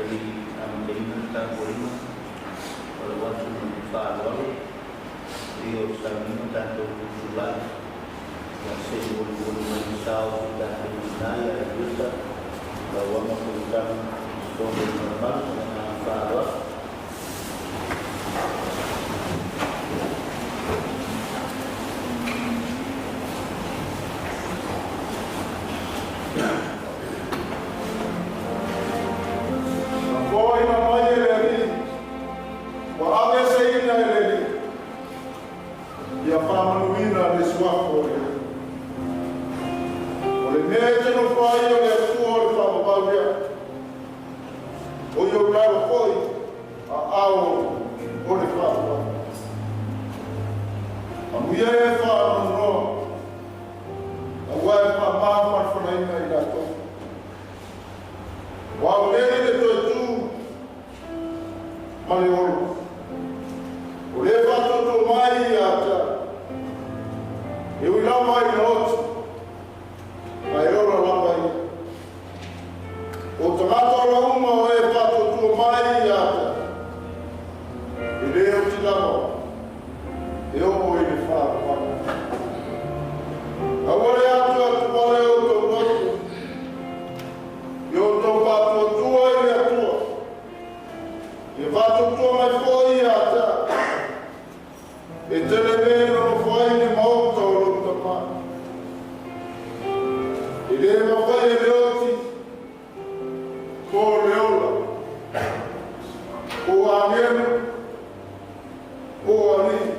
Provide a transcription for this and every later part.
le i amataina le tapuaiga, o lau atu ma le faaaloalo i o sauniga tatou tulai ia se i molimoli mai le sao o si tatou tina ia Eliota lauaga fonotaga i totonu o le malumalu. Ma le agaga faaaloalo. Na foaina mai e le Alii, ua aveeseina e le Alii, ia faamanuina le suafa o le Alii. O le mea e te nofo ai o le Atua o le faavavau lea, o i ou lalo foi aao o le faavavau. Amuia e faanoanoa, aua e faamafalafalaina i latou. Ua aulei le toe tu ma le olo, o le faatuatua mai ia te au, e ui lava ina oti, ae ola lava ia. O tagata ola uma o e faatuatua mai ia te au, e le oti lava, e oo i le faavavau. Aua le atu atu wale o tau loto, i o tau faatuatua i le Atua, ia faatuatua mai foi ia te au. E tele mea e nonofo ai le maota o lou tama. E le mafai e le oti, po o le ola, po o agelu, po o alii,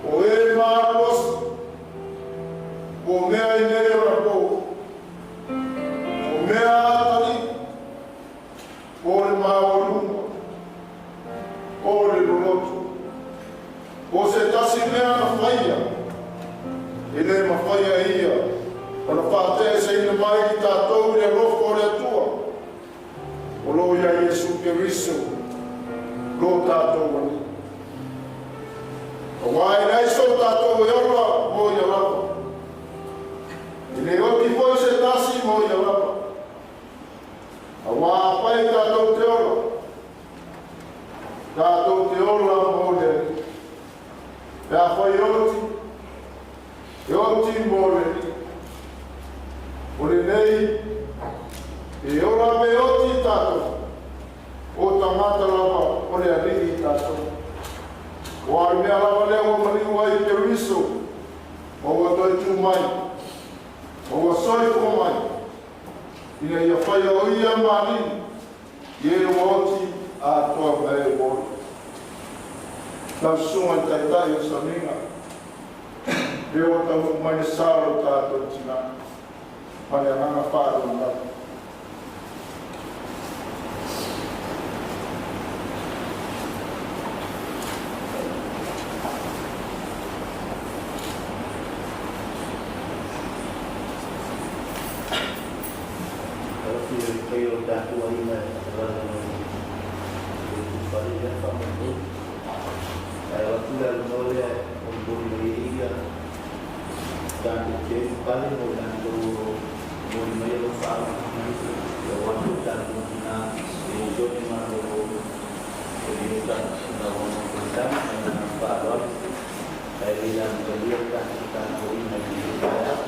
o e malolosi, po o mea i nei ona po, o mea atalii, po o le maualuga, po o le loloto, po o se tasi mea na faia, e le mafai e ia ona faateeseina mai i tatou i le alofa o le Atua, o lo ia Iesu Keriso, lo tatou Alii. Auā e leai so tatou e ola mo ia lava. E le oti foi se tasi mo ia lava. Auā afai tatou te ola, tatou te ola mo le Alii. Pe afai e oti, e oti mo le Alii. O lenei, e ola pe oti tatou, o tagata lava o le Alii tatou. O a mea lava lea ua maliu ai i Keriso, ma ua toe tu mai, ma ua soifua mai, ina ia faia o ia ma Alii, i e ua oti atoa ma e ua ola. Lau susuga i le taitai o sauniga, lea ua taunuu mai le sa o lo tatou tina, ma le agaga faaaloalo lava. Talosia i le paia o tatou aiga e faatavale mai i le fale lea faamolemole. Ae o atu le avanoa lea e molimoli mai ai ia tatou teu pale mo latou momoli mai alofa ia o atu tatou tina e Jone Malolo Eliota lauaga fonotaga ma le agaga faaaloalo. Ae le i amatalia le tatou tapuaiga i lenei taeao,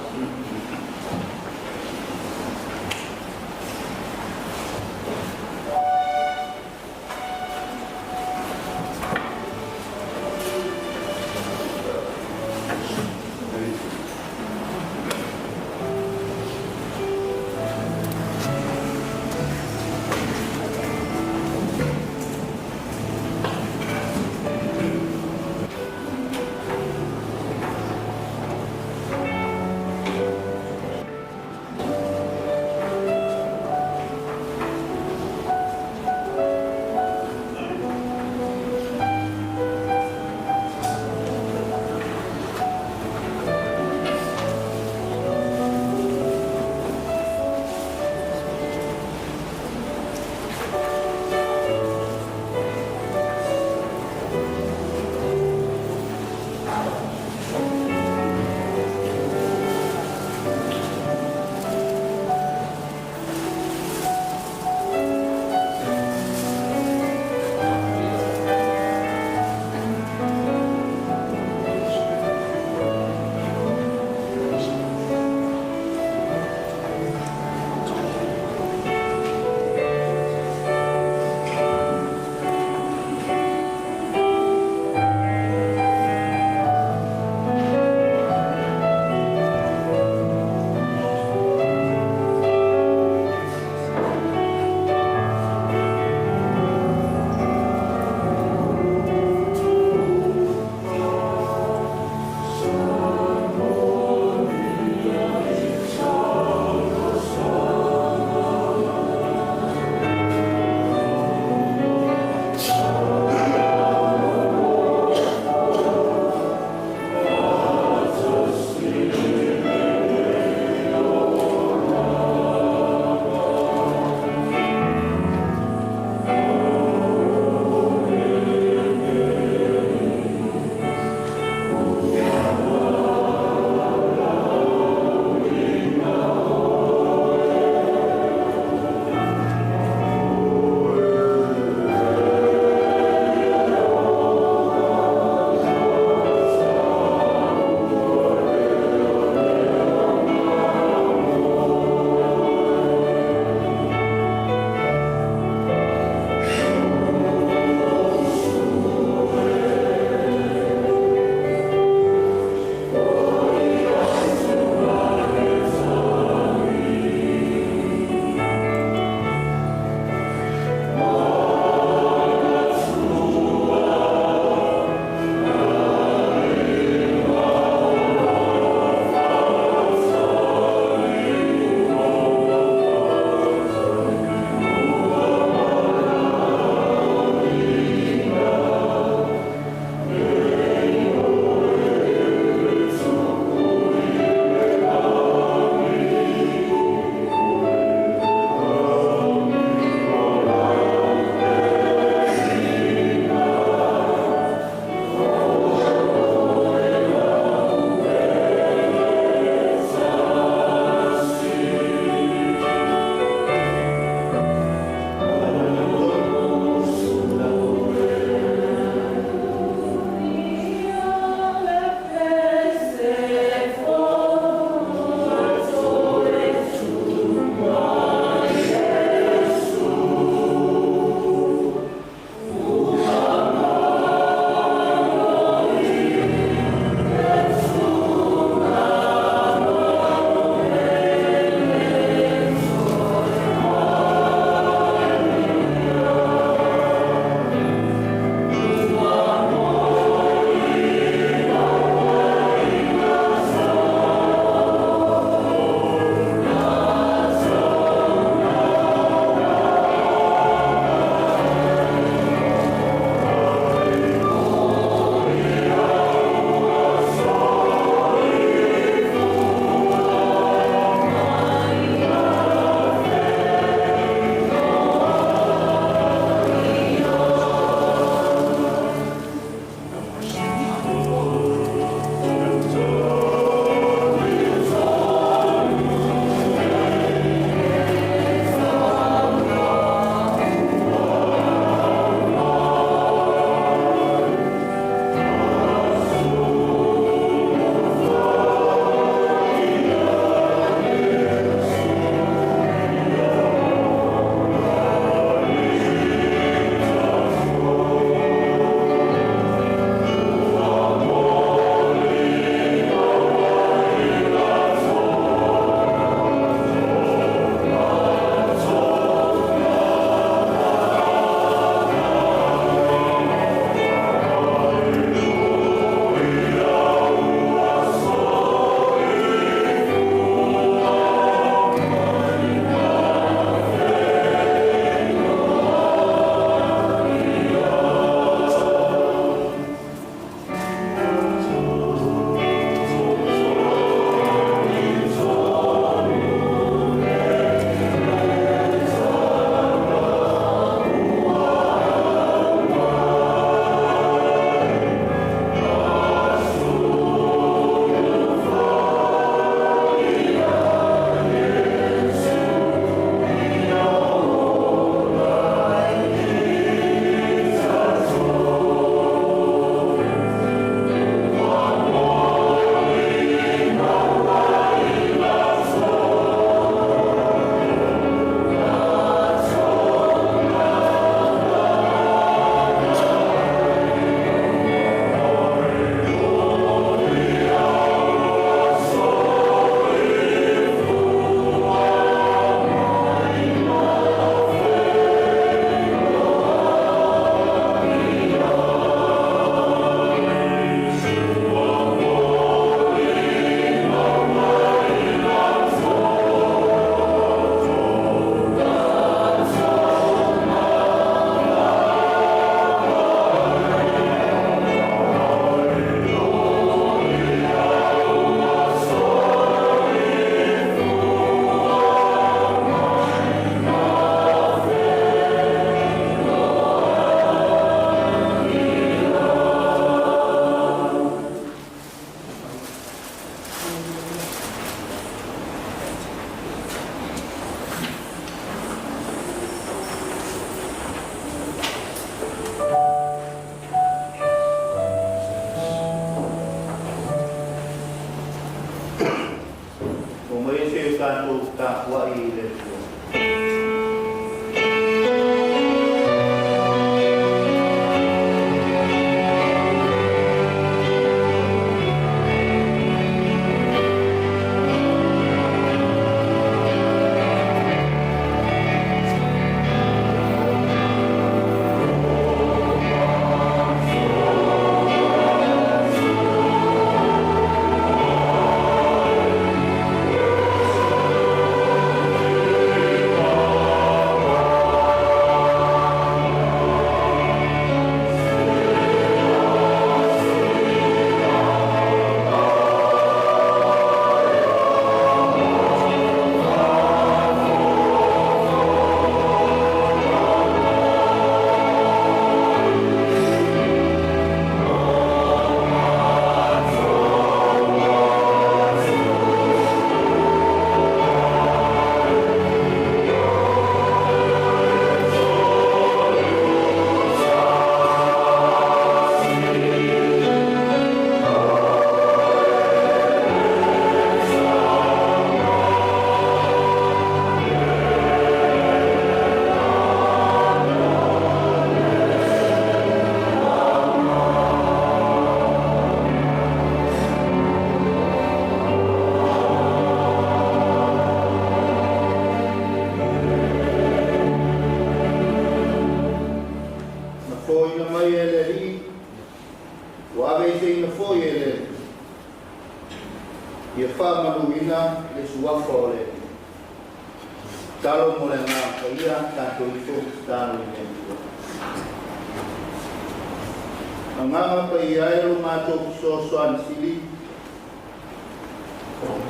tapuai i le Atua. Na foina mai e le Alii, ua aveeseina foi e le Alii. Ia faamanuina le suafa o le Alii. Talo mo le Agaga Paia, tatou ifo tatalo i le Atua. Agaga Paia e lo matou fesoasoani sili,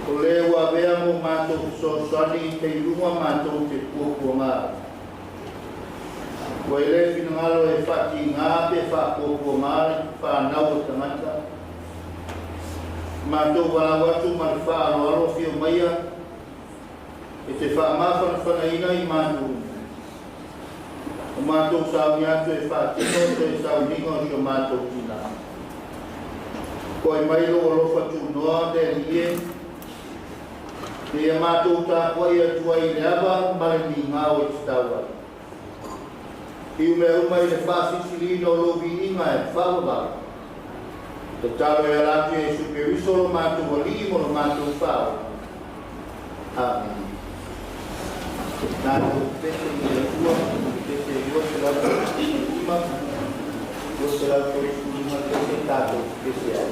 o le ua avea mo matou fesoasoani tailuga matou te puapuaga. Ua i le finagalo e faatiga pe faapuapuaga le fanau o tagata. Matou valaau atu ma le faaaloalo fio maia e te faamafanafanaina i matou. O matou sauni atu e faatino toe sauniga o si o matou tina. Koe mai lou alofa tunoa le Alii e, seia matou tapuai atu ai i le ava ma le migao e tatau ai. I mea uma i le faasilisiliina o lou viiga e faavavau. Tatalo e ala atu Iesu Keriso lo matou Alii mo lo matou Faaola. Amene. Tatou pese i le Atua, pese 235, 235 pese tatou pese ai.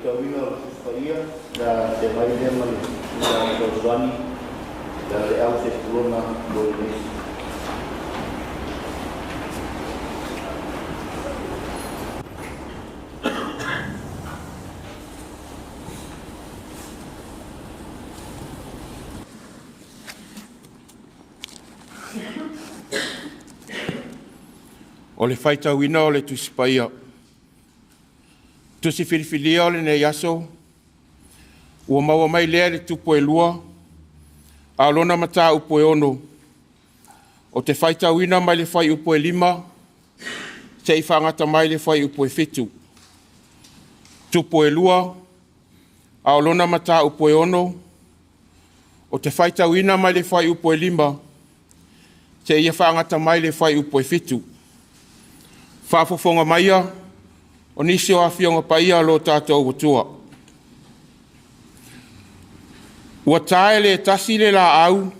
Faitauina o le Tusi Paia le a feagai lea ma le Tulaga Fesoasoani ia Leau Sepulona Molenesi. O le faitauina o le Tusi Paia. Tusi filifilia o lenei aso, ua maua mai lea i le tupu e 2, a o lona mataupu e 6, o te faitauina mai le fuaiupu e 5, se'i faagata mai le fuaiupu e 7. Tupu e 2, a o lona mataupu e 6, o te faitauina mai le fuaiupu e 5, seia faagata mai le fuaiupu e 7. Faafofoga maia, o nisi o afioga paia o lo tatou Atua. Ua tae le tasi le laau,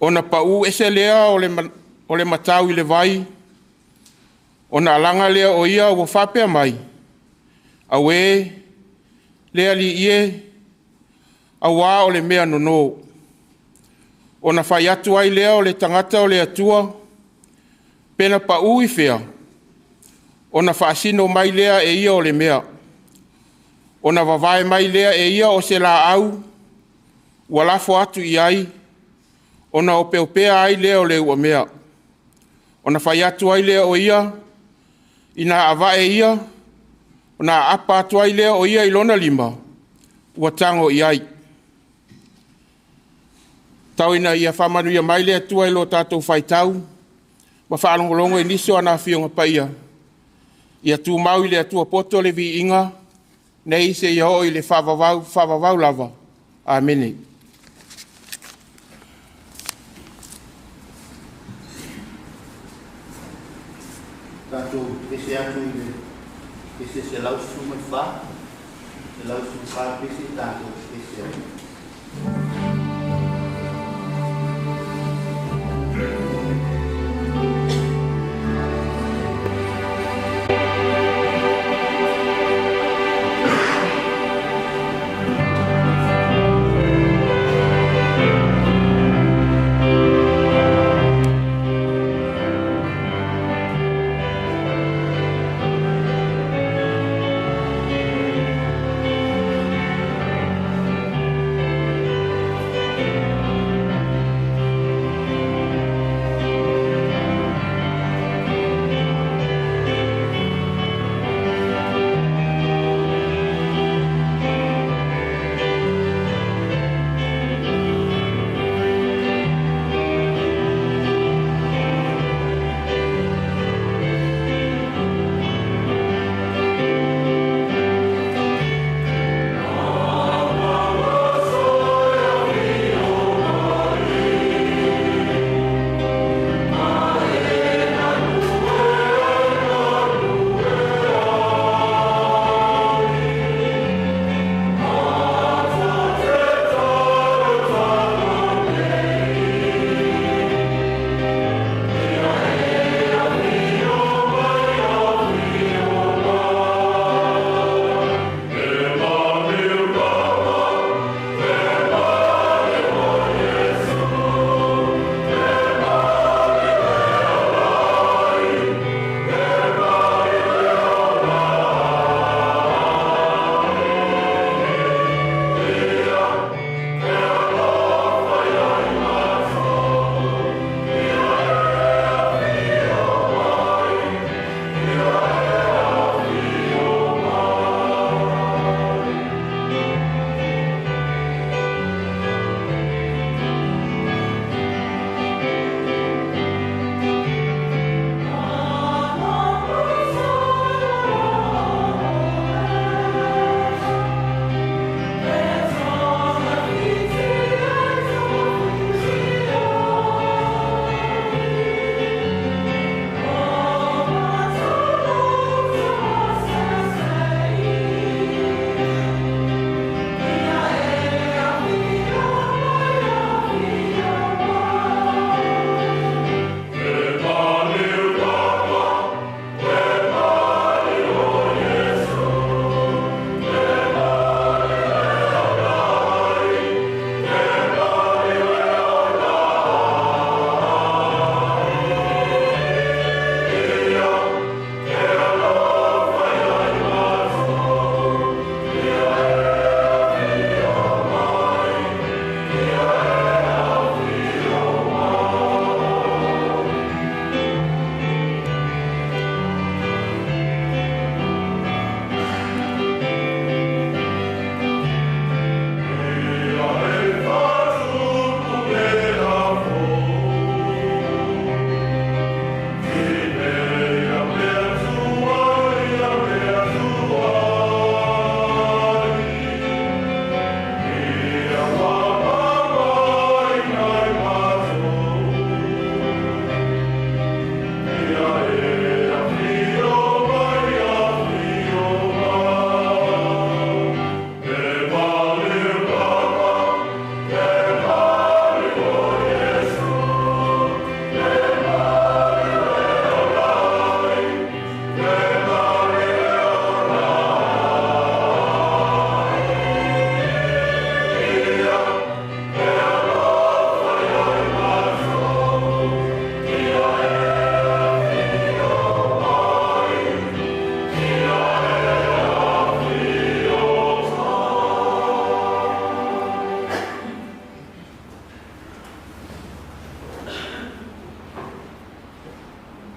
ona pau ese lea o le matau i le vai, ona alaga lea o ia ua faapea mai, auē le alii e, auā o le mea nonō. Ona fai atu ai lea o le tagata o le Atua, pe na pau i fea, ona faasino mai lea e ia o le mea. Ona vavae mai lea e ia o se laau, ua lafo atu i ai, ona opeopea ai lea o le uamea. Ona fai atu ai lea o ia, ina avae ia, ona aapa atu ai lea o ia i lona lima, ua tago i ai. Tau ina ia faamanuia mai le Atua i lo tatou faitau, ma faalogologo i nisi o ana afioga paia, ia tumau i le Atua poto le viiga, nei seia oo i le faavavau, faavavau lava. Amene. Tatou pese atu i le pese 114, 114 pese tatou pese ai.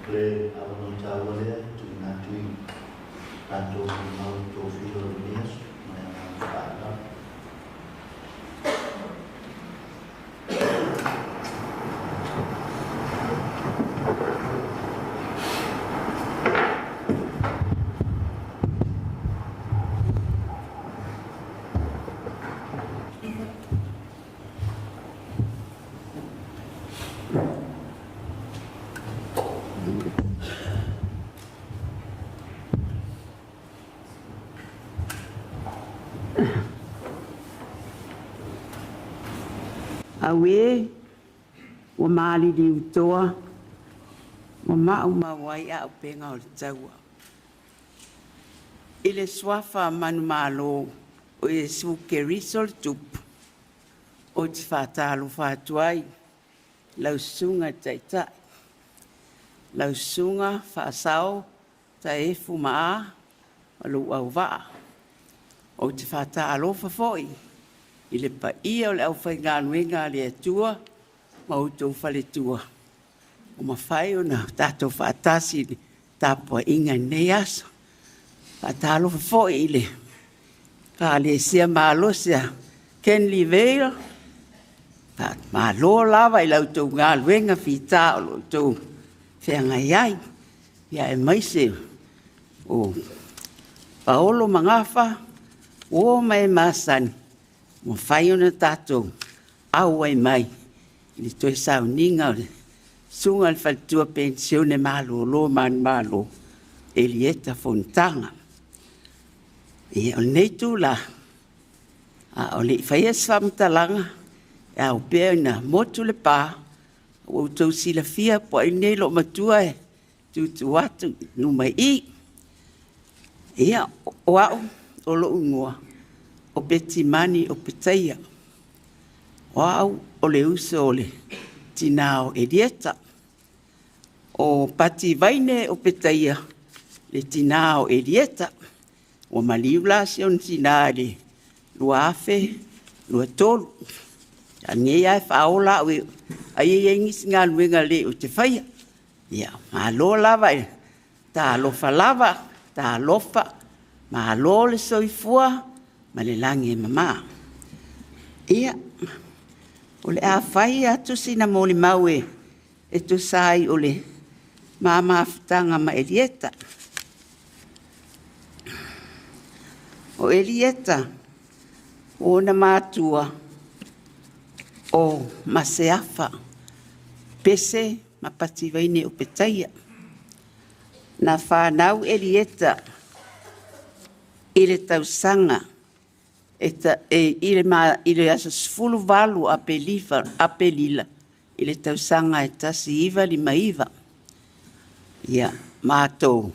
Le avanoa taua lea e tuuina atu i tatou molimau i tofia o lenei aso. Ma le agaga faaaloalo. Auē, ua maliliutoa ua maumau ai auupega o le taua. I le suafa manumalo o Iesu Keriso le Tupu, ou te faatalofa atu ai lau susuga i le Taitai, lau susuga Faasao Taefu Maa ma lou auvaa. Ou te faatalofa foi i le paia o le aufaigaluega a le Atua ma outou faletua ua mafai ona tatou faatasi i le tapuaiga i lenei aso. Faatalofa foi i le Ekalesia malosi a Kenley Vale, malo lava i la outou galuega fita o lo o outou feagai ai, aemaise o Paolo ma Gafa, uo ma e masani ua mafai ona tatou auai mai i le toe sauniga o le susuga i le faletua penisione malolo manumalo Elieta Fonotaga. Ia, o lenei itula, a o le i faia se faamatalaga, e ao pea ona motu le pa, ua outou silafia po o ai lenei loomatua e tutu atu i luma i i. Ia, o au, o lou igoa, o Petimani Opetaia. O au o le uso o le tina o Elieta. O Pati Vaine Opetaia, le tina o Elieta. Ua maliu la si ona tina i le 2023. A nei lava e faaola au, ai e i ai nisi galuega lelei ou te faia. Ia, malo lava, talofa lava, talofa, malo le soifua ma le lagi e mama. Ia, o le a fai atu sina molimau e tusa ai o le ma mafutaga ma Elieta. O Elieta, o ona matua o Maseafa, Pese ma Pativaine Opetaia. Na fanau Elieta i le tausaga i le aso 18 Aperila i le tausaga e 1959. Ia, matou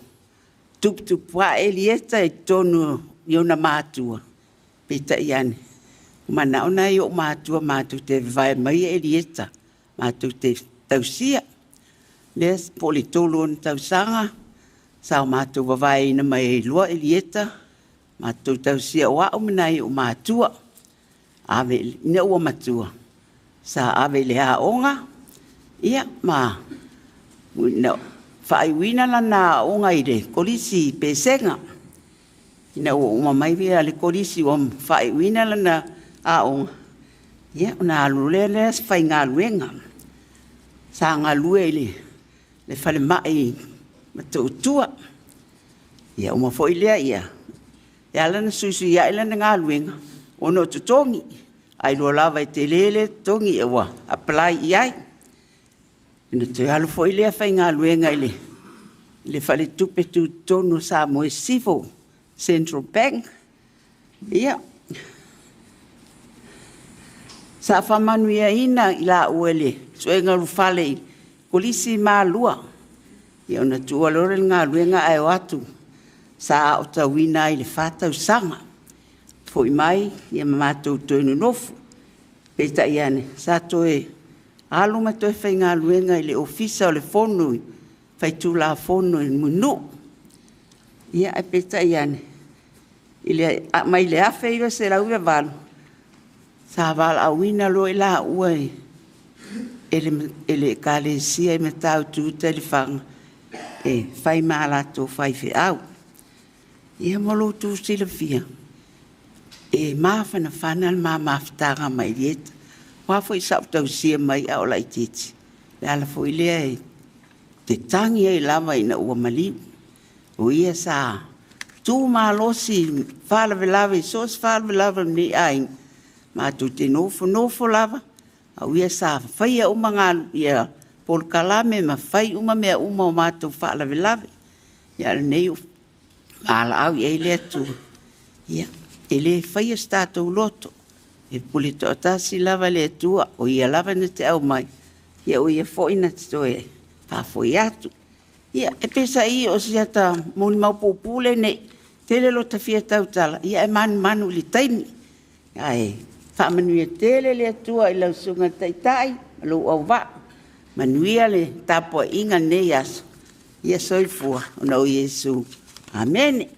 tuputupuae Elieta i totonu i ona matua, peitai ane, ua manao nai o'u matua matou te vavae mai Elieta matou te tausia. Lea po o le 3 ona tausaga sa o matou vavaeina mai ai loa Elieta, matou tausia o au ma nai o'u matua. Ave ina ua matua, sa ave i le aoga, ia ma na faaiuina lana aoga i le kolisi i Pesega. Ina ua uma mai le kolisi ua faaiuina lana aoga, ia ona alu lea faigaluega. Sa galue i le falemai i Motootua. Ia uma foi lea, ia, e ala ona suisuiai lana galuega ona o totogi. Ai loa lava e tele le totogi ua apply i ai. Ona toe alu foi lea faigaluega i le faletupe tutotonu o Samoa i Sisifo, Central Bank. Ia, sa faamanuiaina i laua i le suega ulufale i Kolisi Malua. Ia ona tuua loa lea o le galuega ae o atu sa aotauina ai i le 4 tausaga. Foi mai ia ma matou toe nonofo. Peitai ane, sa toe alu ma toe faigaluega i le Ofisa o le Fono Faitulafono i Mulinuu. Ia, ae peitai ane, mai le 1998, sa valaauina loa i laua e le Ekalesia i Matautu-tai-Lefaga. E fai ma latou faifeau. Ia mo lo outou silafia, e mafanafana le ma mafutaga ma Elieta. Ua foi sa ou tausia mai a o laitiiti, le ala foi lea e te tagi ai lava ina ua maliu. O ia sa tu malosi faalavelave, so o se faalavelave o lenei aiga, matou te nofonofo lava, a o ia sa faia uma ia polokalame ma fai uma mea uma o matou faalavelave. Ia lenei ua valaau i ai le Atua, ia e le faia se tatou loto, e pule toatasi lava le Atua, o ia lava na te aumai, ia o ia foi na te toe faafoi atu. Ia e pesa'i o si ata molimau puupuu lenei, tele lo tafia tautala, ia e manumanu i le taimi. Ae faamanuia tele le Atua i lau susuga i le Taitai ma lou auvaa, manuia le tapuaiga i lenei aso. Ia soifua ona o Iesu. Amene.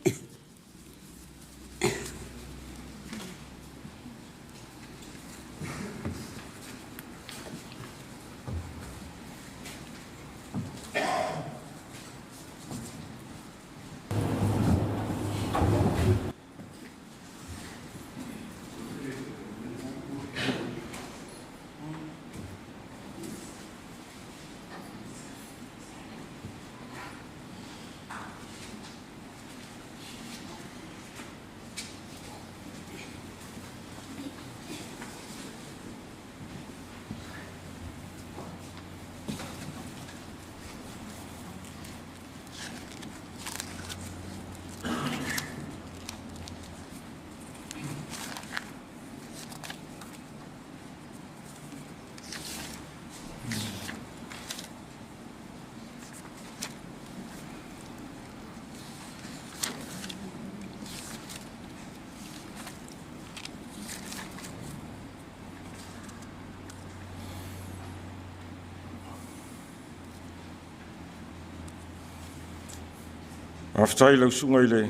Faafetai i lau susuga i le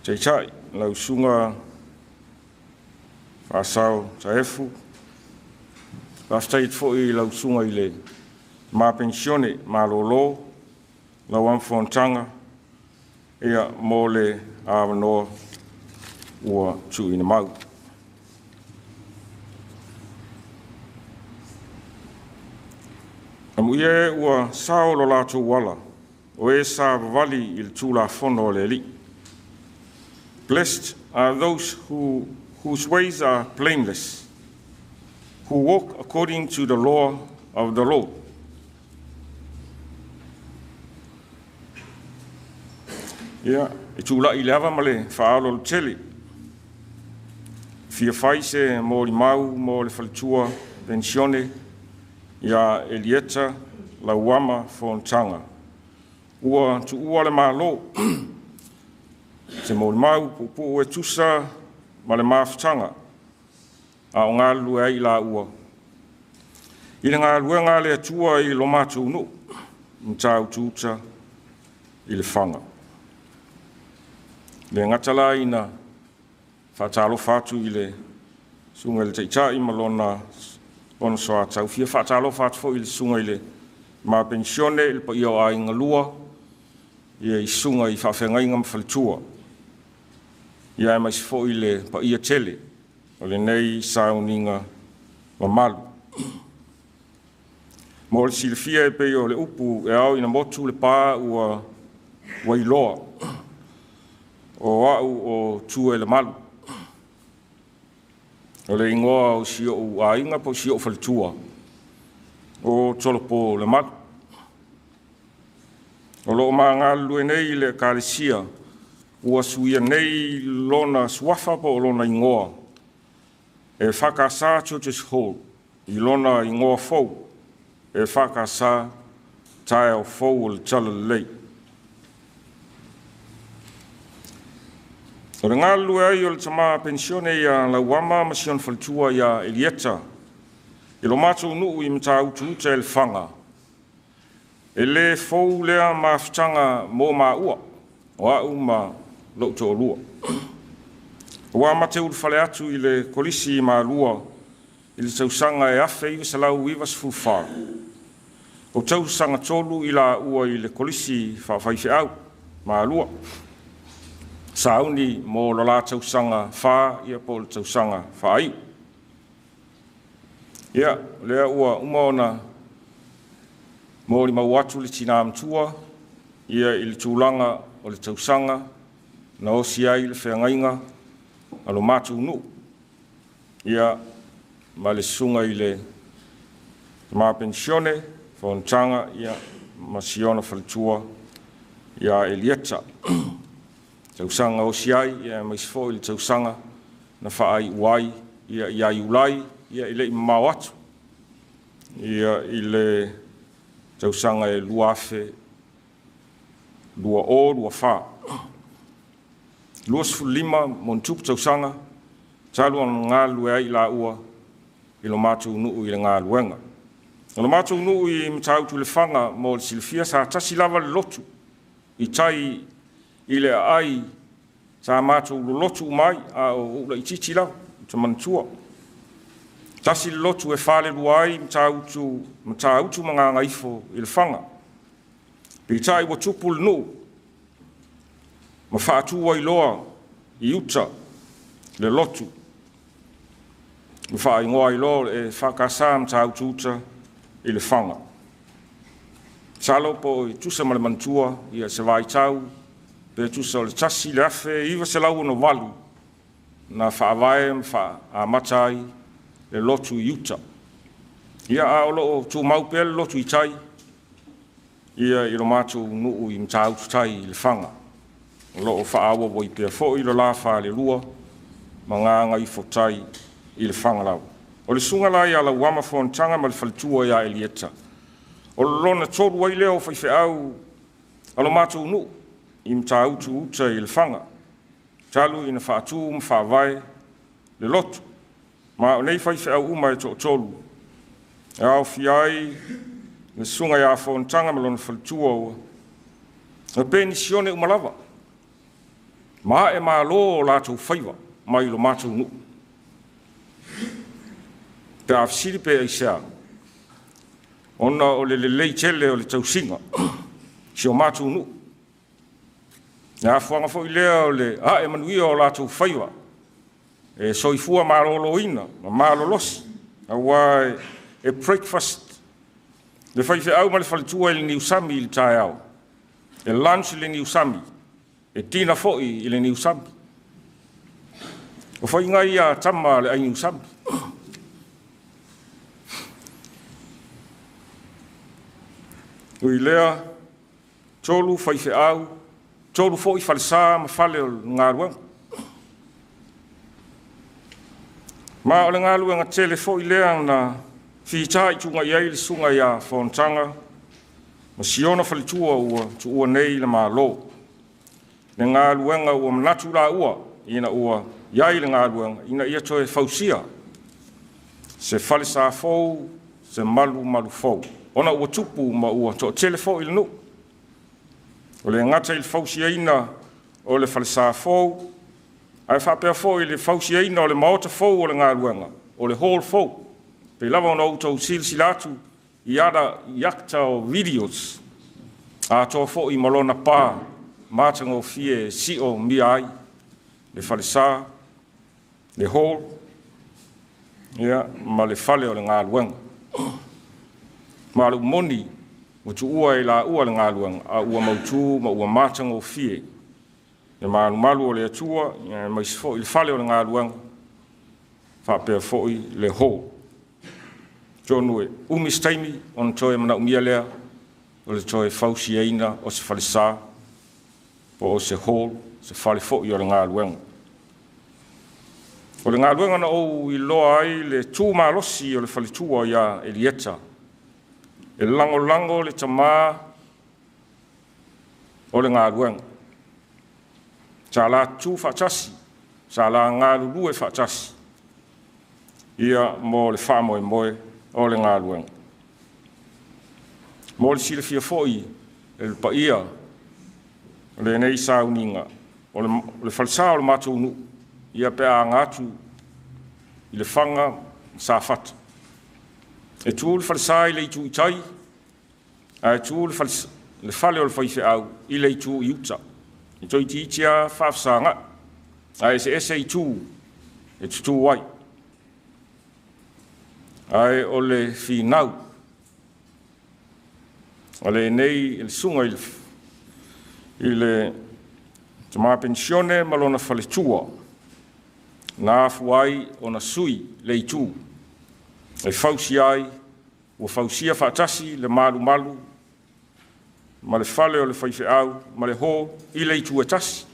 Taitai, lau susuga Faasao Taefu. Faafetai atu foi i lau susuga i le ma penisione malolo lau ama fonotaga, ia, mo le avanoa ua tuuina mau. Amuia e ua sao lo latou ala, o e sa vavali i le Tulafono a le Alii. Blessed are those whose ways are blameless, who walk according to the law of the Lord. Ia, e tulai i le ava ma le faaaloalo tele. Fia fai se molimau mo le faletua penisione ia Elieta Lauama Fonotaga. Ua tuua le Malo se molimau puupuu e tusa ma le mafutaga a o galulue ai i laua i le galuega a le Atua i lo matou nuu, Matautu-uta i Lefaga. Le gata la ina faatalofa atu i le susuga i le Taitai ma lona soatau, fia faatalofa atu foi i le susuga i le ma penisione, le paia o aiga lua, ia i susuga i faafeagaiga ma faletua, ia aemaise foi le paia tele o lenei sauniga mamalu. Mo le silafia e pei o le upu e ao ina motu le pa ua iloa, o au o Tuelemalu, o le igoa o si ou aiga po o si ou faletua, o Tolopo Lemalu. O loo magalulue nei i le Ekalesia ua suia nei lona suafa po o lona igoa e EFKS Churches Hall i lona igoa fou e EFKS Taeao Fou o le Talalelei. O le galulue ai o le tama penisione ia Lauama ma si ona faletua ia Elieta i lo matou nuu i Matautu-uta e Lefaga, e le fou lea mafutaga mo maua, o au ma lou toalua. Ua mate ulufale atu i le kolisi i Malua i le tausaga e 1994. O tausaga 3 i laua i le kolisi faafaifeau Malua, sauni mo lo la tausaga 4 ia po o le tausaga faaiu. Ia, lea ua uma ona molimau atu le tina matua ia i le tulaga o le tausaga na osi ai le feagaiga a lo matou nuu, ia ma le susuga i le tama penisione Fonotaga ia ma si ona faletua ia Elieta. Tausaga osi ai ia aemaise foi le tausaga na faaiu ai ia ia Iulai ia e le i mamao atu ia i le tausaga e 2024. 25 ma tupu tausaga talu ona galulue ai laua i lo matou nuu i le galuega. O lo matou nuu i Matautu Lefaga mo le silafia sa tasi lava le lotu i tai i le aai sa matou lolotu uma ai a o ou laitiiti lava, ou te manatua. Tasi le lotu e falelua ai Matautu ma Gagaifo i Lefaga. Peitai ua tupu le nuu ma faatu ai loa i uta le lotu ma faaigoa ai loa o le EFKS Matautu Uta i Lefaga. Masalo po o tusa ma le manatua ia se vaitau pe tusa o le 1968 na faavae ma faaamata ai le lotu i uta. Ia, a o lo o tumau pea le lotu i tai ia i lo matou nuu i Matautu Tai i Lefaga. O lo o faaauau ai pea foi lo la falelua ma Gagaifo Tai i Lefaga lava. O le susuga la ia Lauama Fonotaga ma le faletua ia Elieta, o lona 3 ai lea o faifeau a lo matou nuu i Matautu Uta i Lefaga, talu ina faatu ma faavae le lotu. Ma o nei faifeau uma e toatolu e aofia ai le susuga ia Fonotaga ma lona faletua ua na penisione uma lava, ma ae malo o latou faiva mai lo matou nuu. Pe a fesili pe aisea, ona o le lelei tele o le tausiga si o matou nuu. Le afuaga foi lea o le ae manuia o latou faiva, e soifua maloloina ma malolosi, aua e breakfast le faifeau ma le faletua i le niusami i le taeao, e lunch i le niusami, e dinner foi i le niusami. O faiga ia tama le ai niusami. Ui lea, 3 faifeau, 3 foi falesa ma fale o le galuega. Ma o le galuega tele foi lea na fitaituga i ai le susuga ia Fonotaga ma si ona faletua ua tuua nei le Malo. Le galuega ua manatu laua ina ua i ai le galuega ina ia toe fausia se falesa fou, se malumalu fou, ona ua tupu ma ua toatele foi le nuu. O le gata i le fausiaina o le falesa fou, ae faapea foi le fausiaina o le maota fou o le galuega, o le hall fou. Pei lava ona outou silasila atu i ala i akta o videos, atoa foi ma lona pa matagofie e sio mia ai le falesa, le hall, ia, ma le fale o le galuega. Ma le moni ua tuua e laua le galuega, a ua mautu ma ua matagofie le malumalu o le Atua, aemaise foi le fale o le galuega, faapea foi le hall. Atonu e umi se taimi ona toe manaomia lea o le toe fausiaina o se falesa po o se hall, se fale foi o le galuega. O le galuega na ou iloa ai le tu malosi o le faletua ia Elieta, e lagolago le tamā o le galuega. Sa la tu faatasi, sa la galulue faatasi, ia mo le faamoemoe o le galuega. Mo le silafia foi e le paia o lenei sauniga, o le falesa o le matou nuu, ia pe a aga atu i Lefaga ma Safata. E tu le falesa i le itu i tai, Ae tu le fale o le faifeau i le itu i uta. E toeitiiti lava faafesaga'i, ae eseese itu e tutū ai. Ae o le finau a lenei le susuga i le tama penisione ma lona faletua na afua ai ona sui le itu e fausia ai, ua fausia faatasi le malumalu ma le fale o le faifeau ma le ho i le itu e tasi.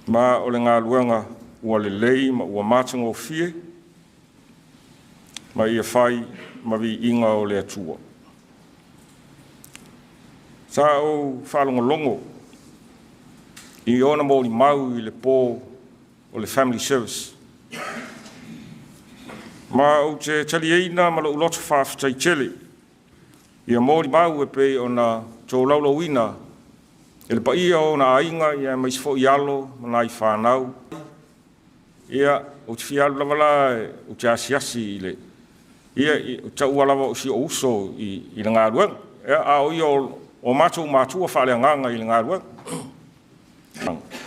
Ma o le galuega ua lelei ma ua matagofie, ma ia fai ma viiga o le Atua. Sa ou faalogologo i ona molimau i le po o le Family Service, ma ou te taliaina ma lou loto faafetai tele ia molimau e pei ona tolaulauina e le paia o ona aiga, ia aemaise foi alo ma nai fanau. Ia, ou te fia alu lava la ou te asiasi i le ia taua lava o si ou uso i le galuega. Ia, a o ia o matou matua faaleagaga i le galuega.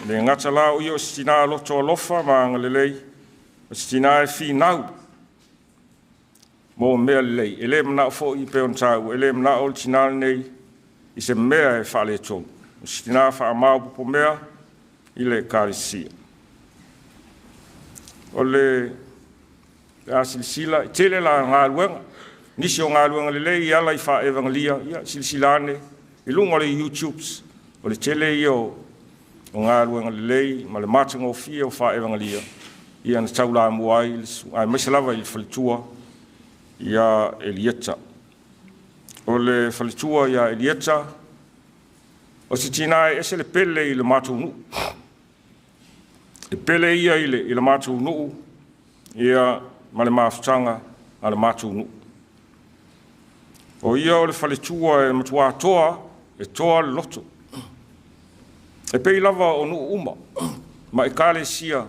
Le gata la o ia o se tina loto alofa ma agalelei, o se tina e finau mo mea lelei. E le manao foi pei ona taua, e le manao le tina lenei i se mea e faaletonu. O se tina faamaopoopo mea i le Ekalesia. O le a silasila, e tele la galuega, nisi o galuega lelei i ala i faaevagelia, ia silasila ane i luga o le YouTubes, o le tele ia o galuega lelei ma le matagofie o faaevagelia, ia na taulamua ai, aemaise lava i le faletua ia Elieta. O le faletua ia Elieta, o se tina e ese le pele i le matou nuu. E pele ia i le matou nuu, ia ma le mafutaga a le matou nuu. O ia o le faletua e matua toa, e toa le loto. E pei lava o nuu uma ma ekalesia,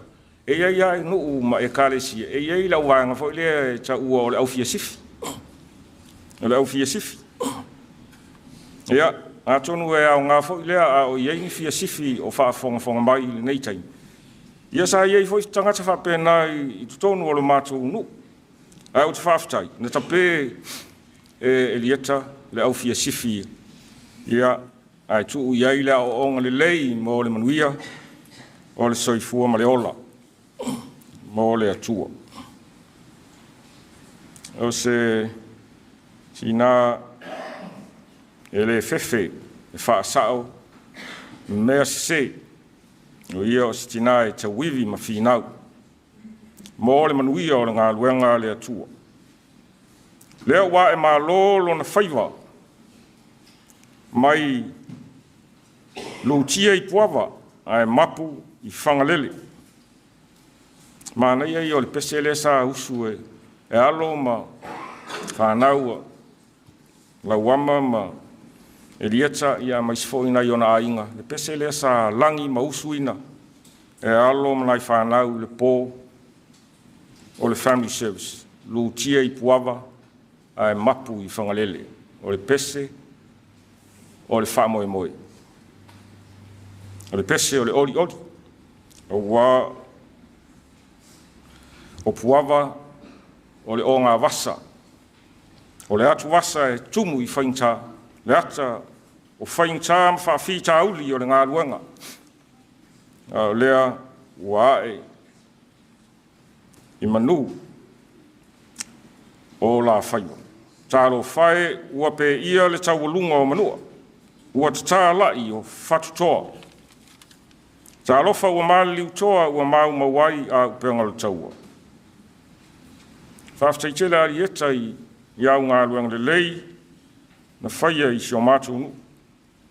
e i ai lava nuu ma ekalesia, e i ai le auvaega foi lea e taua o le aufiasifi. O le aufiasifi. Ia, atonu e aoga foi lea a o i ai ni fiasifi o faafogafoga mai i lenei taimi. Ia sa i ai foi tagata faapena i totonu o le matou nuu. Ae ou te faafetai, na tape e Elieta le aufiasifi, ia, ae tuu i ai le aoaoga lelei mo le manuia o le soifua ma le ola mo le Atua. O se tina e le fefe e faasao mea sese, o ia o se tina e tauivi ma finau mo le manuia o le galuega a le Atua. Lea ua ae malo lona faiva mai lutia i Puava ae mapu i Fagalele. Manaia ia o le pese lea sa usu e alo ma fanau Lauama ma Elieta, ia aemaise foi nai ona aiga. Le pese lea sa lagi ma usuina e alo ma nai fanau i le po o le Family Service. Lutia i Puava ae mapu i Fagalele. O le pese o le faamoemoe. O le pese o le olioli. Aua o Puava o le ogavasa. O le atuvasa e tumu i faigata, le ata o faigata ma faafitauli o le galuega. A o lea ua ae i manu o la faiva. Talofa e ua peia le taualuga o manua, ua tatalai o fatutoa. Talofa ua maliliutoa ua maumau ai a upega o le taua. Faafetai tele a Elieta i au galuega lelei na faia i si o matou nuu.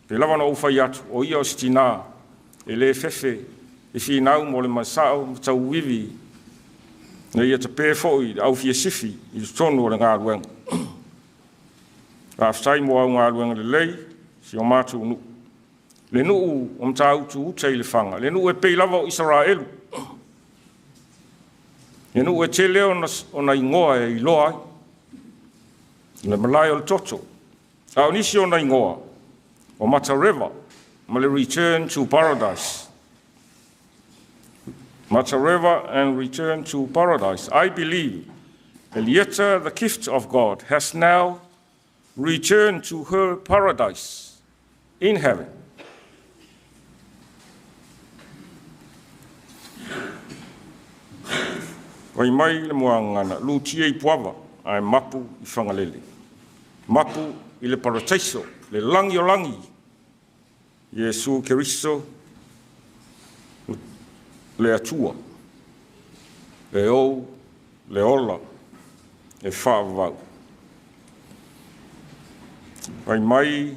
Pe lava na ou fai atu, o ia o se tina e le fefe e finau mo le masao ma tauivi na ia tape foi le aufiasifi i totonu o le galuega. Faafetai mo au galuega lelei si o matou nuu. Le nuu o Matautu uta i Lefaga, le nuu e pei lava o Isaraelu. Ia nuu e tele ona igoa e iloa ai, le malae o le toto. A o nisi ona igoa, o Matareva ma le Return to Paradise. Matareva and Return to Paradise. I believe Elieta, the gift of God, has now returned to her paradise in heaven. Wai mai le muangana, lutia i puava, ai mapu i whangalele. Mapu i le parataiso, le langi o langi, Iesu Keriso, le atua, le ou, le ola, e whaavau. Wai mai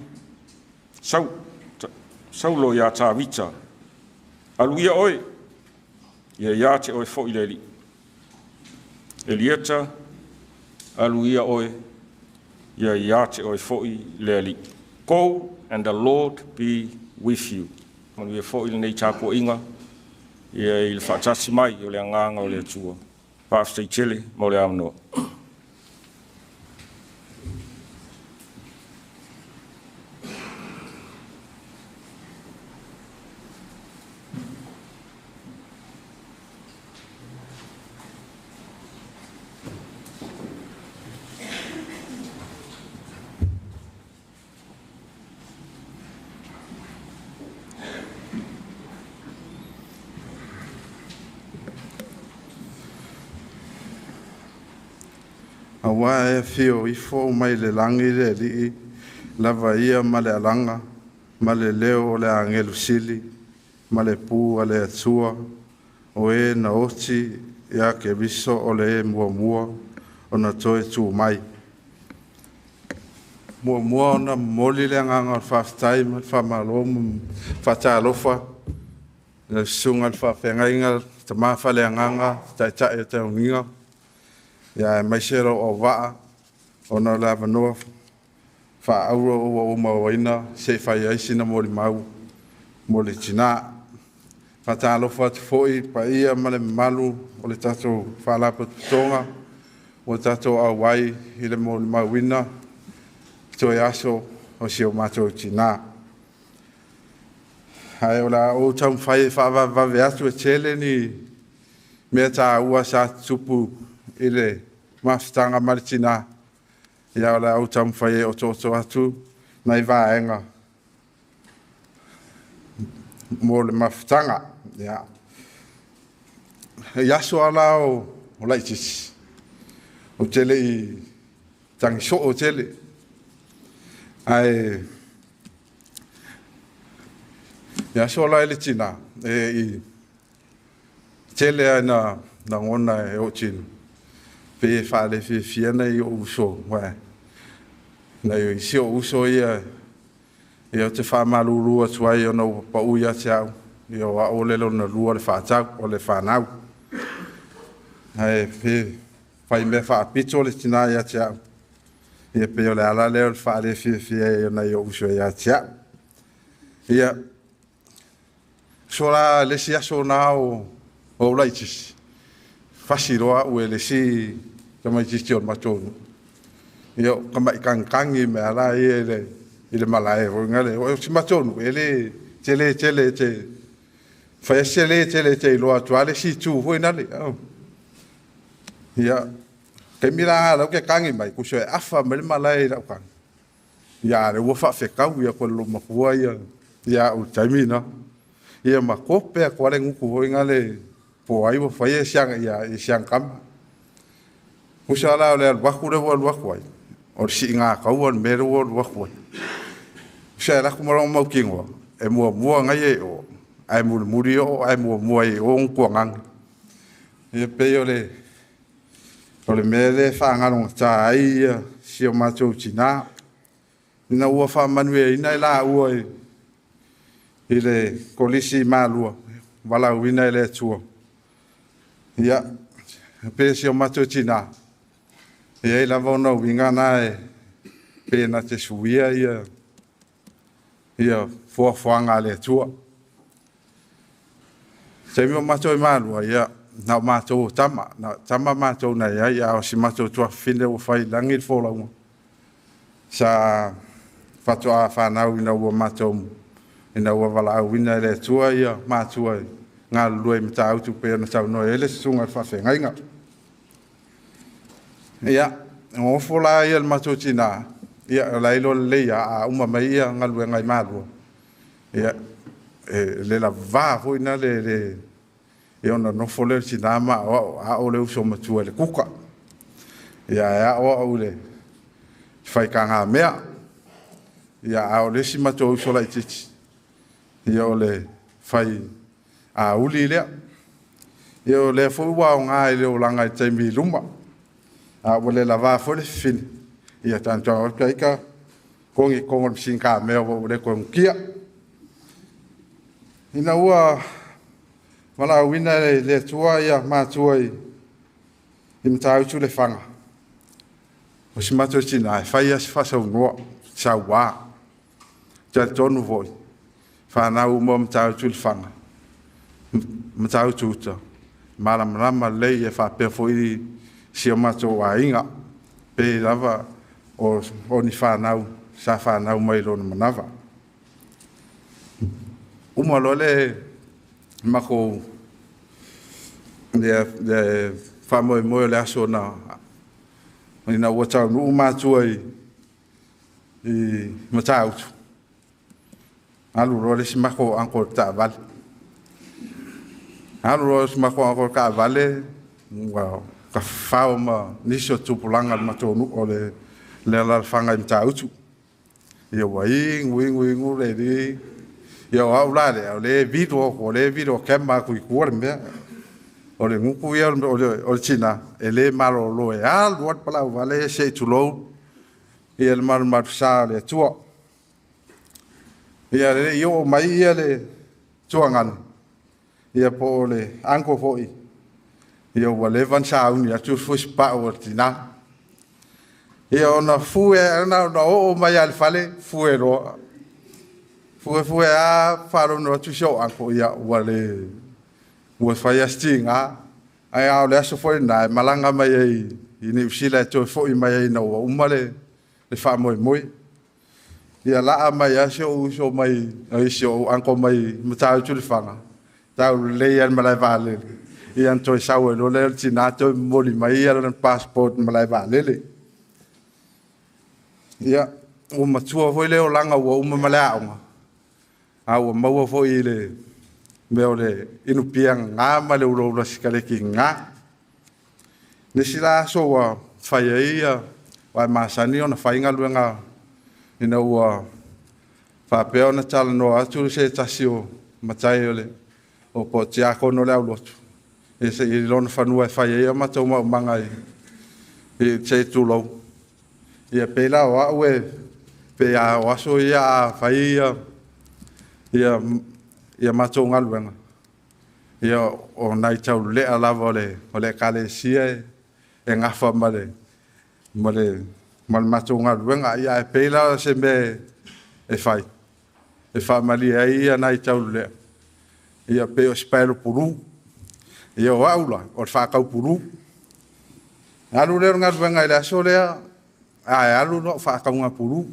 saulo ia tāvita, aluia oe, ia ia te oe fo i le li. Elieta, aluia oe, ia ia te oe fo i le li. Go and the Lord be with you. Manuia fo i le nei tāpua inga, ia i le whaatasi mai o le anganga o le atua. Whaafstei tele, mo le amanoa. Awa e fio ifo mai le langi le alii, lava ia ma le alanga, ma le leo o le angelu sili, ma le pu a le atua, o e na oti ia ke viso o le e muamua, o na toe tū mai. Muamua ona moli le anganga o le whaaftai ma le whamalo ma whatalofa, le sunga le whaafengainga, tamafa le anganga, taitai o te unginga. Ia mai se ro o waa, ona le avanoa whaauro ua uma waina, se whai ai sina mo le mau, mo le tina. Whatalofa atu foi, pa ia ma le malu o le tātou whalapotopotoga, o tātou auai i le mo le mauina, toe aso o si o mātou tina. Hai o la o taumawhai e whaavavave atu e tele ni mea tā ua sa tupu i le mafutanga ma le tina. Ia o la au taumawhai e o tōtō atu nai vaenga mo le mafutanga. Ia. E aso ala o laitisi. O tele i tangi o tele. Ai ia aso ala e le tina. E i tele ai na ngona e o tino. Pe whaale whiawhia nei o uso. Nei isi o uso ia ia te whamaluru atu ai ona ua pau ia te au. Ia o a olelo na lua le whaatau o le whanau. Hei pe whai mea whaapito le tina ia te au. Ia pe o le ala leo le whaale whiawhia ia nei o uso ia te au. Ia so la lesi aso nā o laitisi. Whasiroa ue le si tamaitisti o matonu. Ia ka mai kangangi me ala i le malae o ngale. O si matonu e le tele tele te whaesele tele te iloa atu ale si tū hoi nale. Ia kei mira lau ke kangi mai kuso e afa me le malae i lau kangi. Ia le ua whaafekau ia koe lo makua ia ia o taimina. Ia makope a koale nguku hoi ngale po ai ua whai e siang ia e siang kama. Kusa ala o le alwaku le alwaku ai. O si ngā kau o le mere o alwaku ai. Kusa e laku marau mau kingoa. E mua mua ngai e o. Ai muri muri o, ai mua mua e o ngkua ngangi. Ia pei o le mere whaangalonga tā ai ia si o mātou tina. Nina ua whaamanu e ina e la ua i le kolisi mālua. Walau ina e le atua. Ia, pe si o mātou tina. Ia i lava ona uinga nā e pe na te suia ia fuafuaga a le Atua. Taimi o mātou i mālua, ia, na o mātou o tama, na tama mātou na iai, a o si mātou tuafafine ua fai lagi le folauga sa faatoa fanau ina ua matou ina ua valaauina e le Atua ia matua i galulue i Matautu pei ona saunoa ai le susuga i le faafeagaiga. Ia, gofo la ia le matou tinā, ia o la iloa lelei a uma mai ia galuega i Malua, ia, e le lavā foi na le ia ona nofo lea o le tinā ma aoao le uso matua i le kuka. Ia e aoao i le faikagamea. Ia a o le isi matou uso laitiiti, ia o le fai auli lea. Ia o lea foi ua aoga i le olaga i taimi i luma. A ua le lavā foi le fifine, ia tatou ika kogi kongo le masi kamea ua le toe unukia. Ina ua valaauina e le Atua ia matua i Matautu le Faga, o si matou tinā e fai lava si faasaunoa, sauā. Talitonu foi, fanau uma o Matautu le Faga, Matautu uta, malamalama lelei e faapea foi si o matou aiga, pe lava o ni fanau sa fanau mai lona manava. Uma loa le matou le faamoemoe o le aso na ina ua taunuu matua i Matautu, alu loa le isi matou uncle i le taavale. Alu loa le isi matou uncle i le taavale, ua tafafao ma nisi o tupulaga o le matou nuu o le alaalafaga i Matautu. Ia ua inu inu inu le alii. Ia o au la lea, o le vilo atu, o le vilo kema atu i tua le mea. O le gutu ia o le tina, e le malolo e alu alu palau vale se i tulou, ia le malumalu sa o le Atua. Ia le i oo mai ia le tuagana, ia po o le uncle foi, ia ua leva ona sauni atu le fusipau o le tina. Ia ona fue, ona oo mai lava i le fale, fue loa. Fue a faalogo atu si ou uncle, ia ua le, ua fai lava si tiga. Ae a o le aso foi lena e malaga mai ai i Niu Sila e toe foi mai ai ina ua uma le faamoemoe. Ia laa mai lava si ou uso mai, si ou uncle mai Matautu le Faga, taulelei lava i le malae vaalele. Ia na toe sau ai loa lea o le tina toe momoli mai ia lana passport i le malae vaalele. Ia, ua matua foi le olaga ua uma ma le aoga, a ua maua foi i le mea o le inupia gagā ma le ulaula sikaleki gagā. Nisi la aso ua fai ai ia, aua e masani ona fai galuega ina ua faapea ona talanoa atu se tasi o matai o le o po o tiakono o le aulotu, e se i lona fanua e fai ai a matou maumaga i se i tulou. Ia pei la o au e pe a o aso ia a fai ia matou galuega, ia o nai taulelea lava o le ekalesia e gafa ma le matou galuega. Ia ae pei la o se mea e fai e faamalie ai ia nai taulelea, ia pei o se paelo pulu. Ia o au la, o le faataupulu. Alu lea o le galuega i le aso lea, ae alu lou faatauga pulu.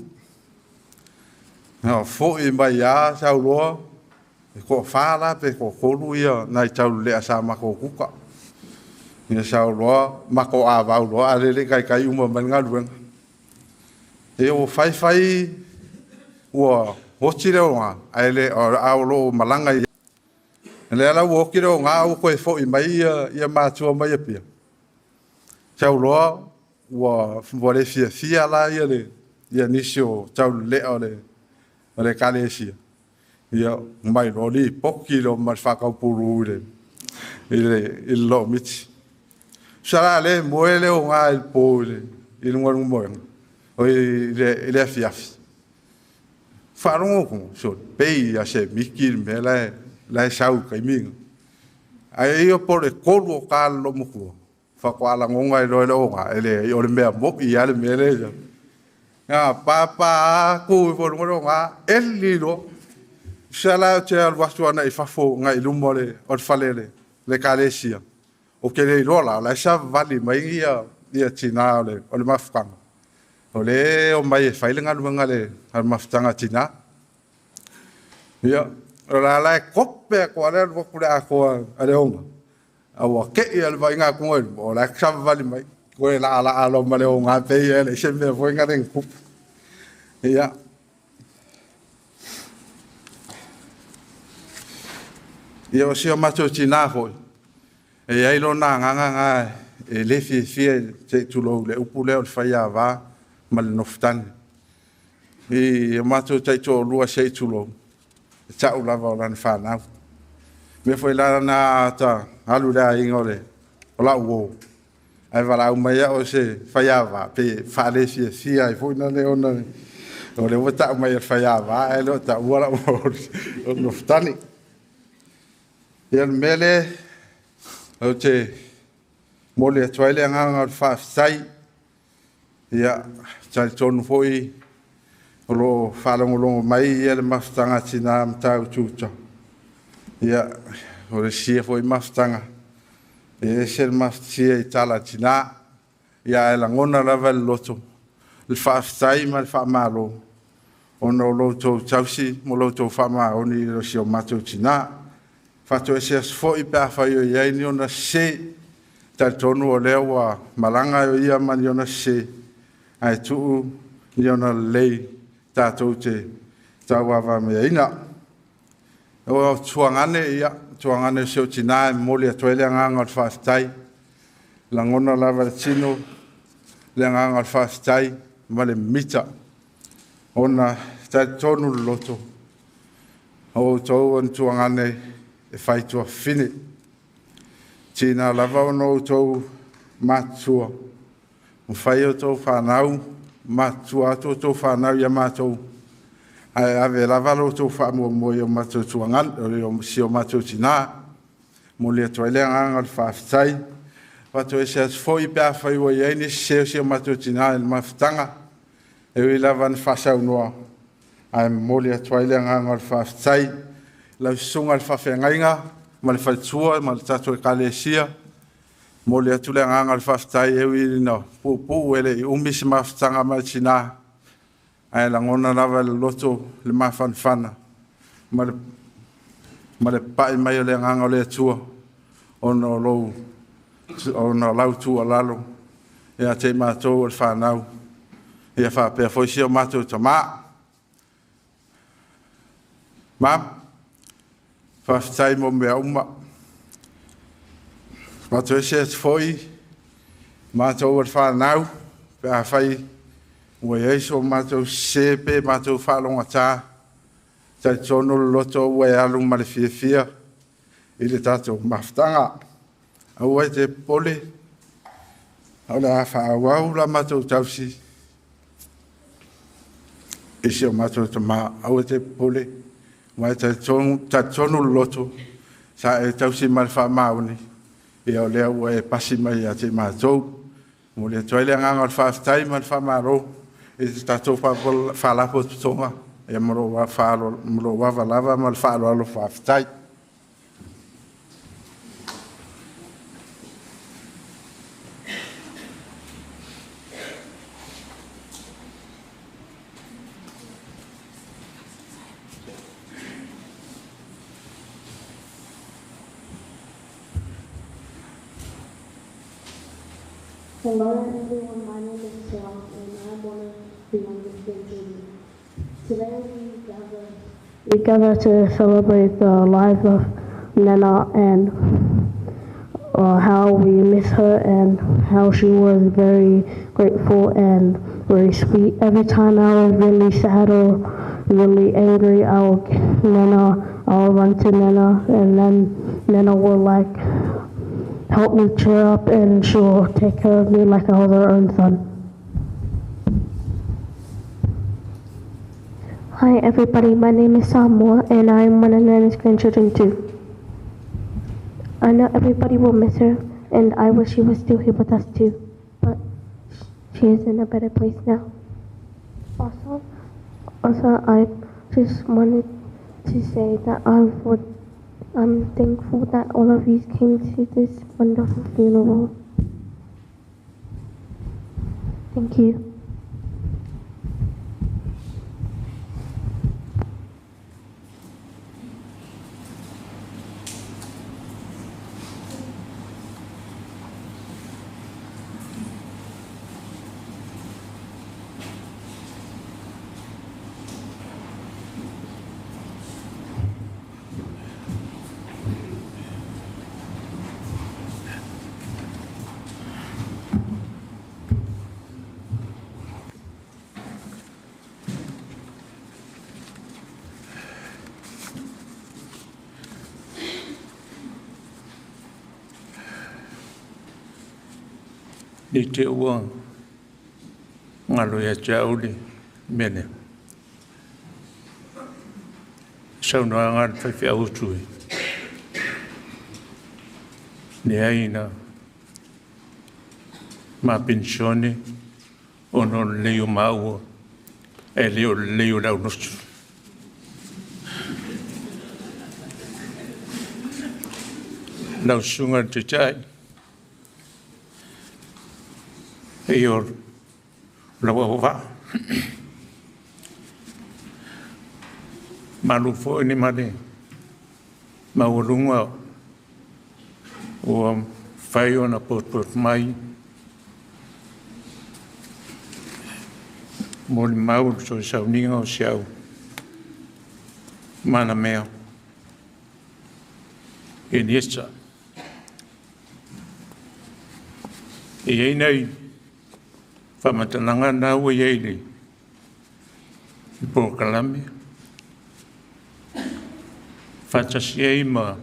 Na foi mai lava sau loa, e toafa la pe toatolu ia nai taulelea sa matou kuka. Ia sau loa, matou avau loa, a le le taitai uma mai le galuega. Ia ua fai fai, ua oti le oga, ae le a o loo malaga i lea la ua oti le oga ua toe foi mai ia matua mai Apia. Sau loa, ua le fiafia la ia nisi o taulelea o le ekalesia. Ia mai loa lipoti loa ma le faataupulu i le loomiti. Sa la le moe le oga i le po i luga o le moega, o i le afiafi. Faalogo atu, so pei ia se miki le mea la e sau i taimi. Ae ia po o le 3 o ta le loomatua, faatoa lagoga ai loa e le oga, e leai o le mea mo'i lava le mea lea. Ia papa tu i luga o le oga, eli loa. Sa la o te alu atu ana i fafo ngai i luma o le fale le ekalesia. Ou te le iloa la, o la e savavali mai ia tinā o le mafutaga, o lea e omai e fai le galuega a le mafutaga a tinā. Ia, o la la e kope atu lava le alu atu i le atoa a le oga, a ua te'i lava i le vaaiga atu i luma, o la e savavali mai, toe laalaa loa ma le oga pei e leai se mea foi na tupu. Ia, ia o si o matou tinā foi, e i ai lona agaga na e le fiafia se i tulou le upu lea o le faiava ma le nofotane. I o matou taitoalua se i tulou, e ta'u lava o lana fanau. O le mea foi la lena a ta alu i le aiga o lau uo, ae valaau mai au o se faiava, pei e faalefiafia ai foi lea ona o lea ua ta'u mai e le faiava ae le o ta'ua lau o le nofotane. Ia, o le mea lea ou te momoli atu ai le agaga o le faafetai. Ia, talitonu foi o lo o faalogologo mai le mafutaga a Tina Matautu-uta. Ia, o le sia foi mafutaga, e ese le mafatia i tala a tina. Ia, ae lagona lava e le loto le faafetai ma le faamalo ona o lo outou tausi ma lo outou faamaoni i si o matou tina. Faatoese atu foi pe afai o i ai ni ona sese, talitonu o lea ua malaga ia ma ni ona sese, ae tuu ni ona lelei tatou te tauavameaina. O tuagane, ia, tuagane o si ou tina e momoli atu ai le agaga o le faafetai. Lagona lava e le tino le agaga o le faafetai ma le mita, ona talitonu le loto o outou o ni tuagane e faituafafine. Tina lava ona outou matutua, ma fai outou fanau, matutua atu outou fanau ia matou, ae ave lava lo outou faamuamua i o matou tuagane, o si o matou tina. Momoli atu ai le agaga o le faafetai. Faatoese atu foi pe afai ua i ai ni sese o si o matou tina i le mafutaga, e ui lava ina faasaunoa, ae momoli atu ai le agaga o le faafetai. Lau susuga i le faafeagaiga ma le faletua ma le tatou Ekalesia, momoli atu le agaga o le faafetai e ui ina puupuu e le i umi se mafutaga ma le tina, ae lagona lava e le loto le mafanafana ma le papai mai o le agaga o le Atua ona o lau tuualalo ia te i matou o le fanau, ia faapea foi si o matou tamā. Mam, faafetai mo mea uma. Faatoese atu foi matou o le fanau pe afai ua i ai so matou sese pe matou faalogata, talitonu le loto ua e alu ma le fiafia i le tatou mafutaga. Aua e te popole, o le a faaauau la matou tausi i si o matou tamā. Aua e te popole, ua e talitonu le loto, sa e tausi ma le faamaoni, ia o lea ua e pasi mai ia te matou. Momoli atu ai le agaga o le faafetai ma le faamalo i le tatou faalapotopotoga, ia ma lou ava lava ma le faaaloalo faafetai. Hello everyone, my name is Sarah and I'm one of the youngest grandchildren. Today we gather to celebrate the life of Nana and how we miss her and how she was very grateful and very sweet. Every time I was really sad or really angry, I will run to Nana, and then Nana will like help me cheer up, and she will take care of me like I was her own son. Hi everybody, my name is Samoa and I am one of Nana's grandchildren too. I know everybody will miss her and I wish she was still here with us too, but she is in a better place now. Also, I just wanted to say that I would I'm thankful that all of you came to this wonderful funeral. Thank you. Ni te ua ngalo ia te au le mele. Saunoaga a le faifeau tui. Le ai na ma pensione ona o lelei o maua ae le o lelei o le aulotu. Lau susuga i le Taitai, e o lau auvaa. Malu foi ni ma le maualuga ua mafai ona potopoto mai mo le mau o le toe sauniga o si au manamea Eliesa. E i ai nai faamatalaga na ua i ai le polokalame faatasi ai ma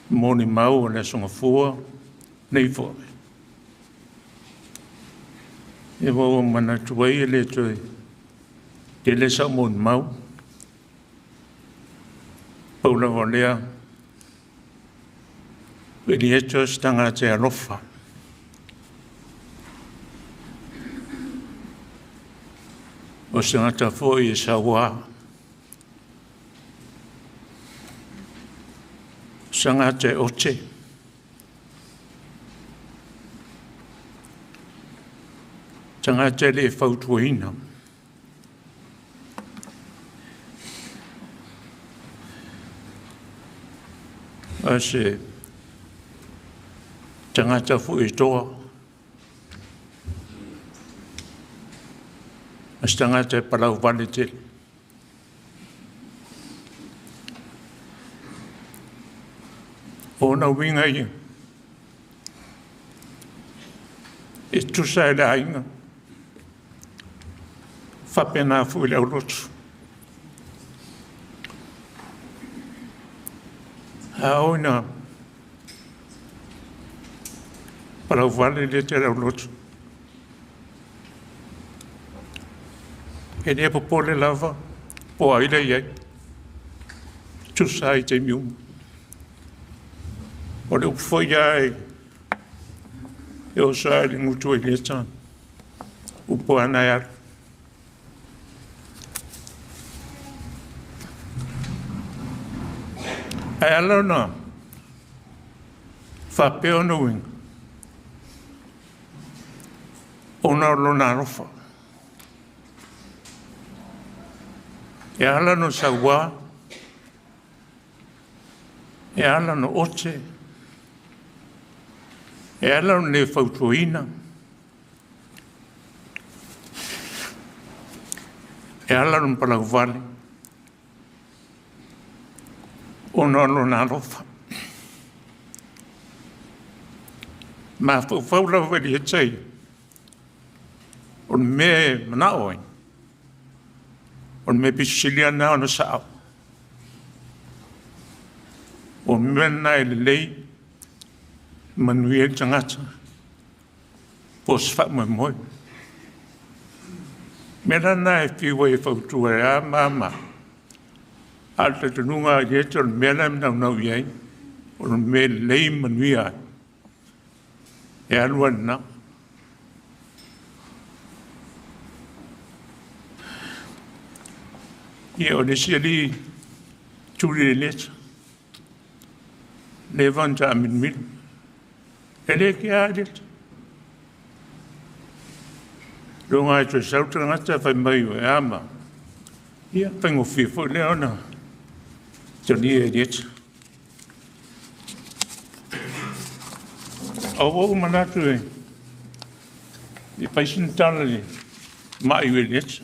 molimau o le Aso Gafua nei foi. E ua manatu ai e le toe tele sau molimau. Pau lava o lea, Eliesa o se tagata e alofa. O se tagata foi e sauā. O se tagata e ote. Tagata e le fautuaina. O se tagata foi e toa. O se tagata e palau vale tele. O na uiga ia e tusa e le aiga faapena foi le aulotu. A oo ina palauvale le tele aulotu. E le popole lava po ai le i ai. Tusa ai taimi uma. O le upu foi ia e oso ai le gutu ai leta. Upu ana e alu. Ae ala ona faapea ona uiga, ona o lona alofa. E ala ona sauā, e ala ona ote, e ala ona le fautuaina, e ala ona palauvale, ona o lona alofa. Mafaufau lava i le tai, o le mea e manao ai, o le mea pito sili lava ona sa'o. O mea na e lelei, manuia ai le tagata, po o se faamoemoe. Mea la na e fiu ai e fautua e a ma ma. A o le talitonuga i le o le mea la e manaunau i ai, o le mea lelei manuia ai. E alu ai lena. Ia o le isi alii Tuli le leta. Leva ona taamilomilo. E le kea leta. Loga e toe sau tagata fai mai o e ama. Ia, faigofie foi lea ona talia e leta. Ae ua ou manatu e fai sina tala i le mai o Elieta.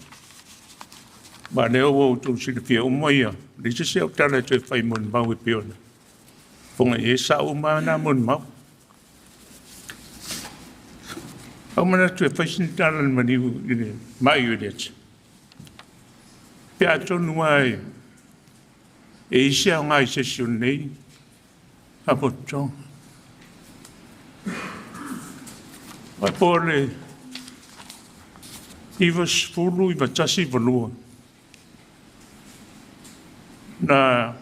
Ma lea ua outou silafia uma ia, leai se isi au tala e toe fai molimau e pei ona fofoga i ai sao uma lava na molimau. Ae ua manatu e fai sina tala i le maliu i le mai o Elieta. Pe atonu lava e i ai se aoga i se isi o lenei faapotopotoga. Ae po o le 90, 91, 92, na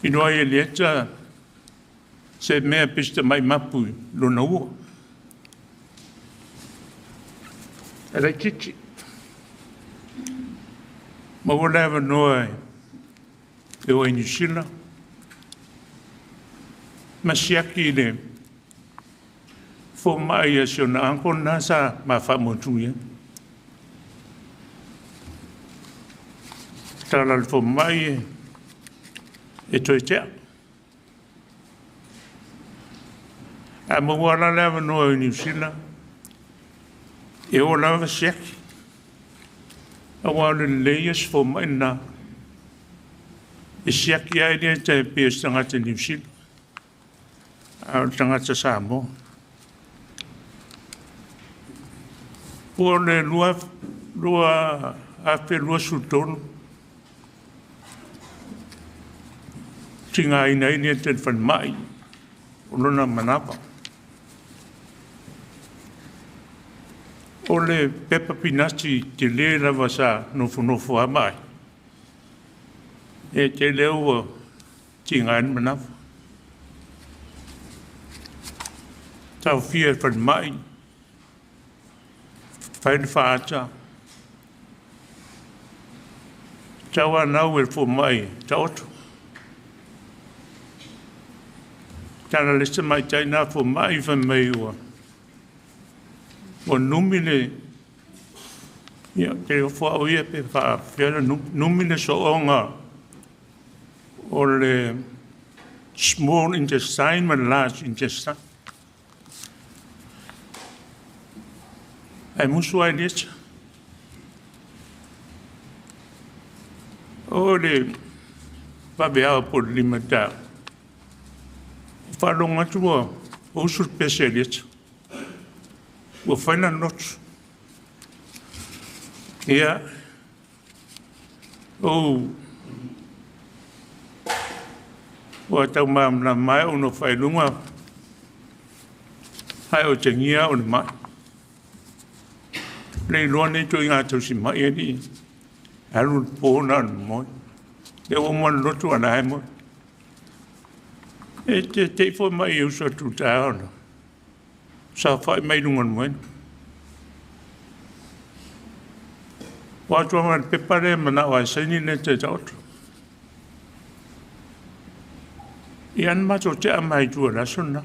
iloa ai e Elieta se mea pei se tamai mapu i lona ua. E laitiiti. Maua le avanoa e o ai Niu Sila, ma siaki i le fomai a si ona uncle lena sa ma faamotu i ai. Tala le fomai e toe tea. Ae maua la le avanoa i Niu Sila, e o lava siaki. Aua o le lelei ia se fomai lena. E siaki ai le te pei o se tagata Niu Sila, a o le tagata Samoa. Ua le 2023, tigaina ai le te falemai o lona manava. O le pepa pinati te le lava sa nofonofo a mai. E te leo ua tigaina manava. Tau fia falemai, fai le faata. Tau anau e fomai taoto. Tala le se mai tai nā fomai fai mai ua. Ua numi le, ia, te ofo au ia pe whaawhiana, numi le soonga o le small intestine ma large intestine. Ai musu ai leta. O le vaveao po le lima tau. Whalonga atu ua usu le pese e leta. Ua whaina notu. Ia, o ua tau maamla mai o no whailunga hai o te ngia o le mai. Le iloa nei toi ngā tausi mai e ni alu le pōna o le moe. Le ua moana lotu ana hai moe. E te te ifo mai e uso atu tā ona. Sa whai mai lunga le moena. Wa atua mai le pepa le mana o ai saini le te taoto. I ana mato te a mai tua laso na.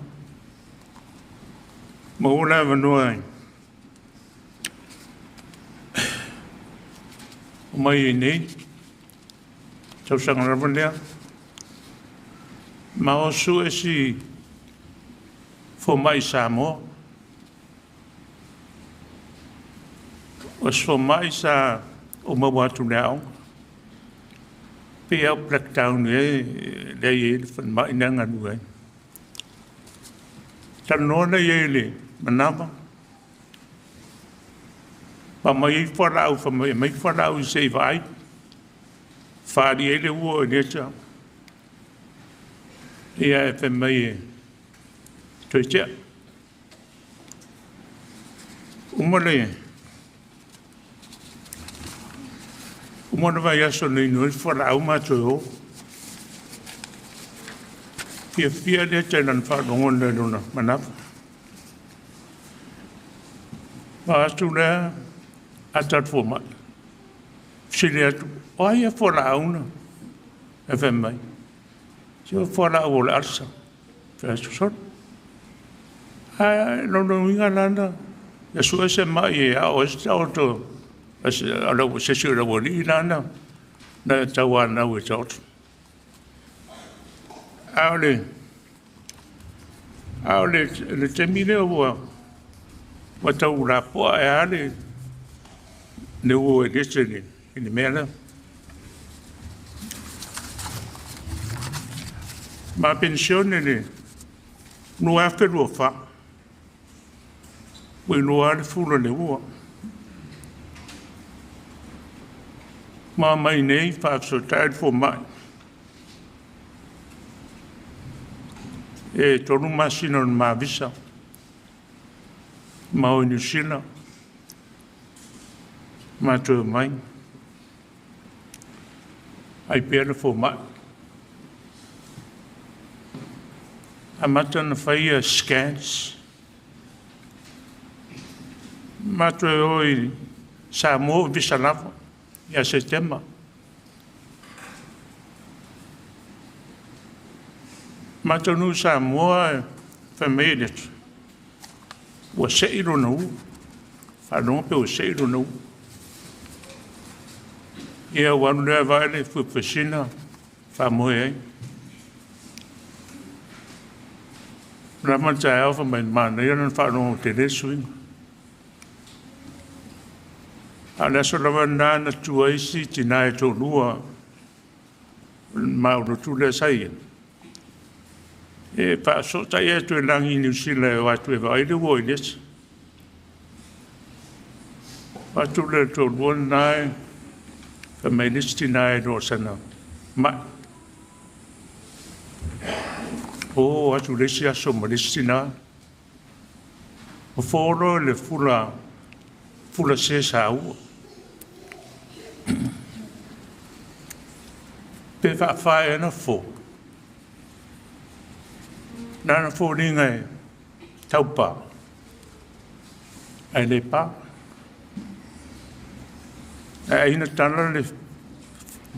Ma ua wanoa ai. O mai e nei, tausanga lava lea. Ma o su e si fomai Samoa. O si fomai sa o maua atu le aoga. Pe au Blacktown e lea i e le whanmai nā nganu ai. Tanoa nei e le manawa. Pa mai e whalau, fa mai mai whalau i se i vai. Whaari e le ua e leta. Ia e whai mai e toi tea. Uma le uma na vai aso nei nui whalau mātou o. Fia fia le te nan whalongo le lona manawa. Ma atu lea a tat fomai. Sile atu, o ai e whalauna. E fai mai. Se o fualaau o le alsa. Fai atu solo. Ae lona uiga lana, ia sue se mai e ao ai se taoto se isi o le aualii lana, na tauanau e taoto. A o le taimi lea ua tau lapoa ae a le uo e lese i le mea lea. Ma penisione le 2024, ua iloa le fula le ua. Ma mai nei faafesootai le fomai. E 3 masina o le mavisa, ma o i Niu Sila, ma toe mai, ai pea le fomai. Amata na faia scans. Ma toe o i Samoa visa lava, ia Setema. Ma taunuu Samoa fai mai le atu, ua sei lona ua, faalogo pe ua sei lona ua. Ia ua alu lea vaai le fuefuesina faamoe ai. Lama le taeao fai mai manaia lona faalogo tele suiga. A o le aso lava lena na tua isi tina e toalua ma o lotu lea sa i ai. E faasootai atu e lagi i Niu Sila e o atu e vaai le ua i lesi. Atu le toalua lena e fai mai le isi tina e loa sana mai. O atu le isi aso ma le isi tina. O fōlo le fula se sa ua. Pe faafae ana fō. Nana fōlinga e taupa. Ai le pā. Ai aina tala le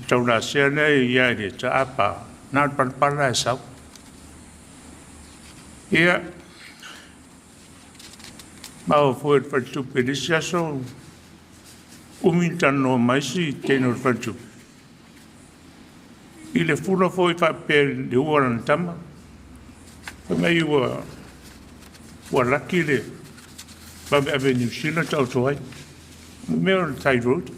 taulasea lea ia i le taapa. Nā le palapala e sau. Ia, ma o fue le faletupe le isi aso, umi talanoa mai si teine o le faletupe. I le fula foi faapea le ua lana tama. Fai mai ua laki le vaveave Niu Sila taoto ai. Mea o le thyroid.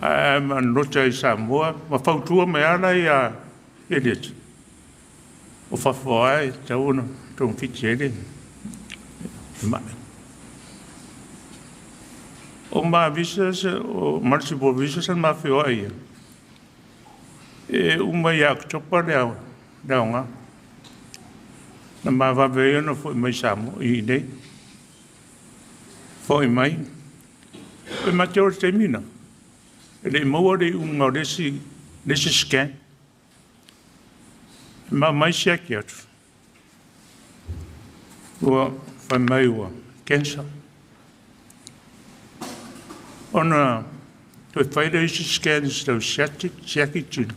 Ae ma nota i Samoa, ma fautua mai ala ia Eliot. O fafo ai, tau ona togafiti ai le mai. O ma visa, o multiple visa sa mafioa ia. E uma ia Oketopa le aoga. Na mavave ai ona foi mai Samoa i nei. Foi mai. E mate o le taimi na. E le maua le iuga o le isi scan. E ma mai siaki atu. Ua fai mai ua cancer. Ona toe fai le isi scans tau siaki tino.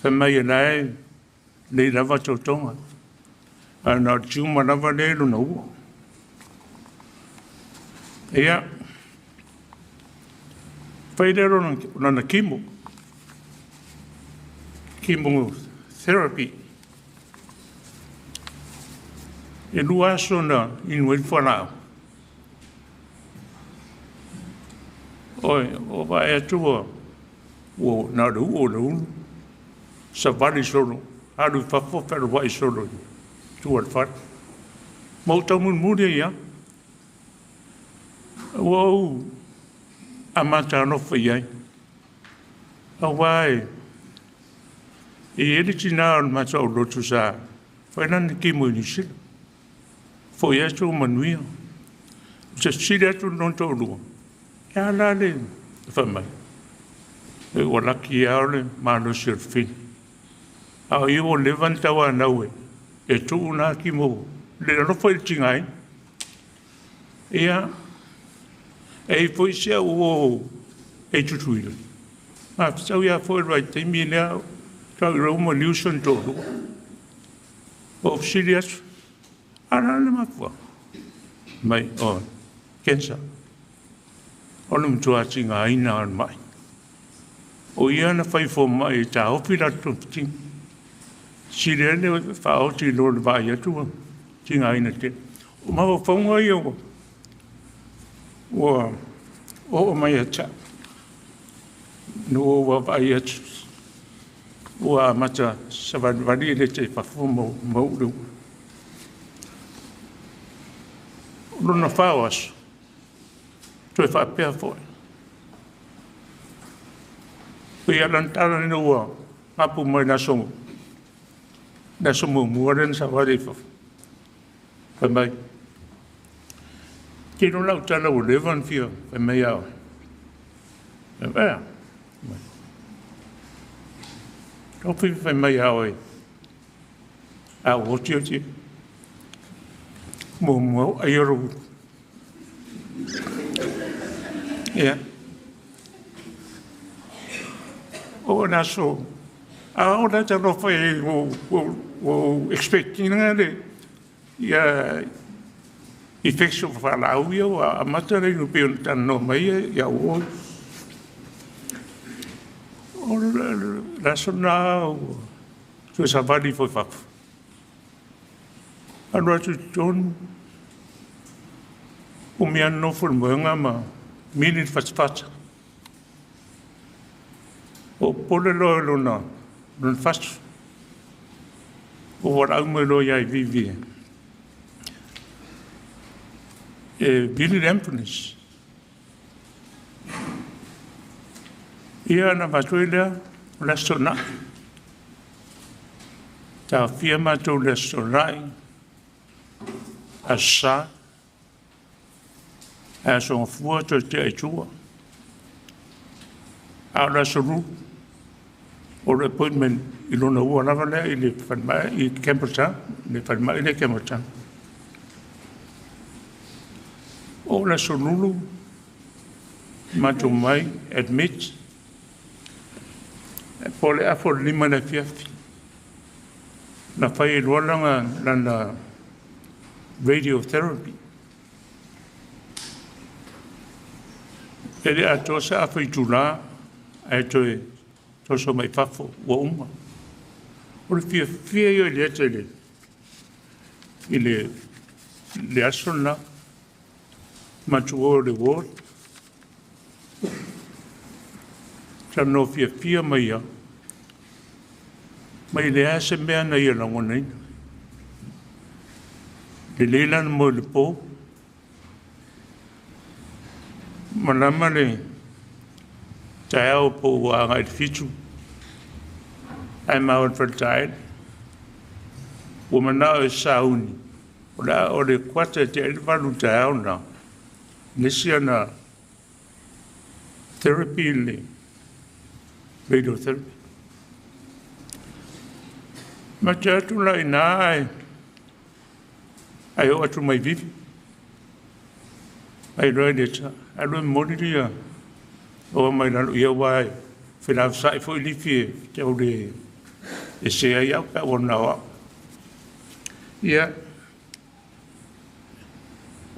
Fai mai e lae lei lava tautoga. A na o le tiuma lava le lona ua. Ia, fai le lona chemo. Chemotherapy. E 2 aso na inu ai le fualaau. Oi, o vae atu ua na le uu o le ulu. Savali solo, alu i fafo fealuai solo i tua le fale. Ma ou taumulimuli ai lava. Ua ou amata alofa i ai. Auā e i ai le tina o le matou lotu sa fai lana kimo i Niu Sila. Foi atu o manuia. O se fesili atu le lona toalua. E a la le fai mai. E ua laki lava o le malosi o le fili. A o ia ua leva na tauanau e tuu na kimo le alofa i le tigaina. Ia, e i foi si au o e tutuila. Mafetau ia fo'i le vaitaimi lea tau i ma liuso ni toalua. Ua ou fesili atu, a o le a le mafuaaga? Mai, o cancer. O le matua tigaina o le ma'i. O ia na fai foma'i e taofi latou togafitiga. Sili ai le faaoti i lo le vaai atu ua tigaina tele. O mafaufauga ia ua oo mai ia te au, ina ua ou vaavaai atu ua amata savalivali le i fafo ma ou le ua. O lona 4 o aso, toe faapea foi. O ia lana tala ina ua gapu mai le aso muamua lea na savali ai i fafo. Fai mai, te iloa lau tala ua leva ona fia fai mai ia oe. Ea, tau fai mai ia oe, a ua oti oti, muamua ai o lou. Ia. O le aso, a o le talofa e ua expect ina le ia effects o faalaau ia ua amata le inu pei ona talanoa mai ia ua. O le aso lena ua toe savali foi fafo. Alu atu i totonu, umi lava nofo i le moega ma mili le fatafata. O popole loa i lona fatu. Ua valaau mai loa ia Vivi e vili le ambulance. Ia na avatu ai lea o le Aso Toonai. Taofia matou i le Aso Toonai, Aso Sa, Aso Gafua toe tea i tua. A o le Aso Lulu, o le appointment i lona ua lava lea i le falemai i Campbelltown, le falemai lea i Campbelltown. O le Aso Lulu, matou mai, admit, po o le 4:30 i le afiafi. Na fai ai loa lana radiotherapy. E le atoa se afa itulā ae toe toso mai fafo ua uma. O le fiafia ia i le ata i le aso lena, matou o i le ward, talanoa fiafia mai ia, mai leai se mea na ia lagonaina. Lelei lana moe i le po, malama le taeao po ua agai i le 7, ae maua i le faletaele. Ua manao e sauni, o le 7:45 taeao na, nisi ana therapy le radiotherapy. Ma te atu la ina ai o atu mai Vivi. Ai loa i le ta, alu e momoli lia o mai lalo ia ua e felafesai foi lifi e tau le e se ai au pe ua nao au. Ia,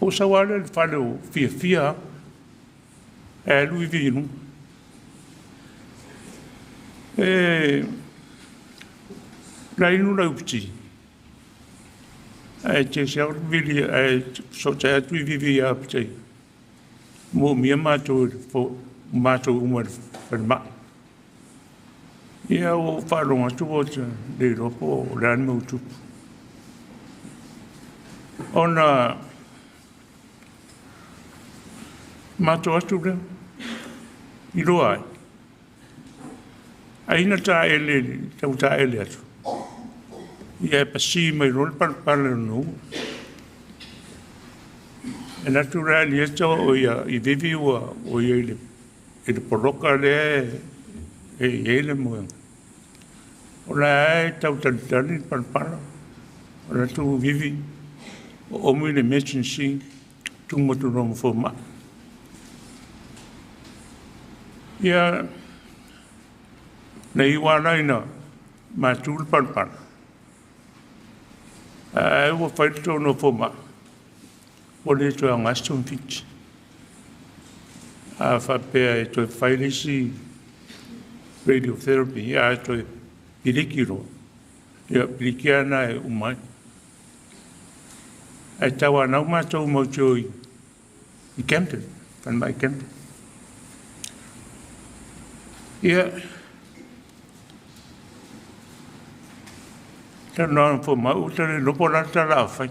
o sau lava lea i le fale o fiafia e alu i vi i luga. E lainu lau piti, ae te se au vili ae so te atu i vivi ia piti. Mo mia matou matou uma i le falemai. Ia ua ou faalogo atu ua te le iloa po o le a le mea ua tupu. Ona matou atu lea, iloa ai. Ai na taele, tau taele atu. Ia e pasi mai loa le palepale o le ua. E natu la Elieta o ia i Vivi ua o ia i le poloka lea e i ai le moega. O la e tau talitali le palepala. O la tu Vivi o omu i le emergency tumu atu loa ma fomai. Ia Na iu lava la ina matu le palapala, ae ua fai le tonu a fomai, ua le toe aoga se togafiti. A faapea e toe fai le isi radiotherapy, ae toe piliki loa, ia piliki lava lena e uma ai. Ae tauanau matou matou te o i Camden, falemai i Camden. Ia, talanoa ma fomai, ua ta le iloa po o le a le tala a fai.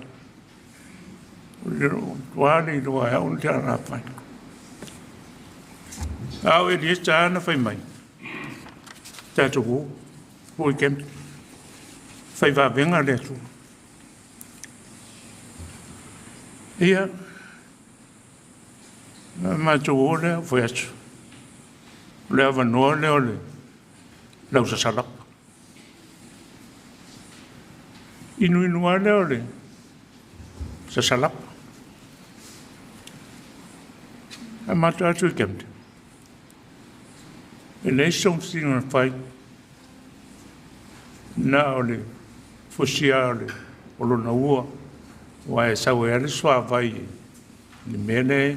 Ua le iloa e au le tala a fai. A o Elieta lava na fai mai, tatou o, o i Camden. Fai vavega le Atua. Ia, na matou o lea, fai atu. O le avanoa lea o le lausasalapa. Inuinu lava lea o le sasalapa. Ae matou atu i Camden. E leai se togafitiga na fai, na o le fusia o le o lona ua, aua e sau ai lava le suavai i le mea lea.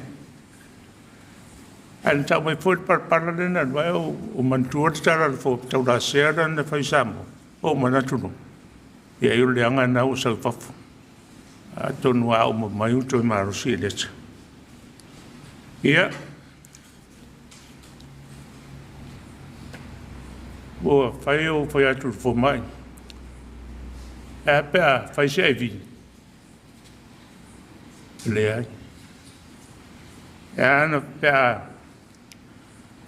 Ae na tau mai foi le palapala lea na alu ai, o manatua le tala a le taulasea lea na fai i Samoa, o manatu loa, ia ai o le leaga lena ua sau i fafo. Atonu a uma mai ua toe malosi Elieta. Ia, ua fai ou fai atu i le fomai, e a pe a fai se IV? Leai. E a na pe a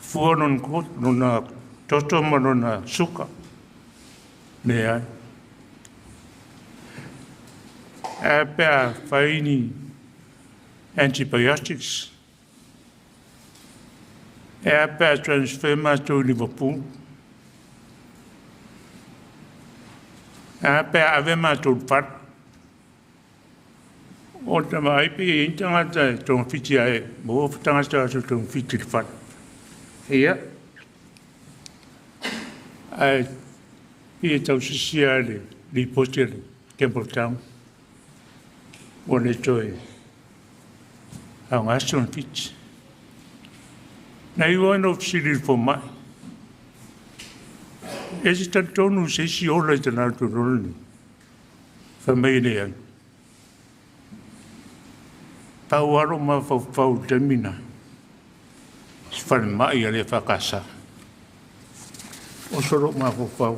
fua lona toto ma lona suka? Leai. E a pe a fai ni antibiotics? E a pe a transfer matou i Liverpool? E a pe a ave matou i le fale? O le vaai pe i ai ni tagata e togafiti ai, maua tagata o togafiti i le fale. Ia, ae pei e tausisia le lipoti a le Campbelltown, ua le toe aoga se togafiti. Na iu lava ina ou fesili i le fomai, e te talitonu i se isi ola i tala atu o le ola lenei? Fai mai e leai. Pau lava lou mafaufau i le taimi lena, se falemai a le EFKS. Oso lou mafaufau,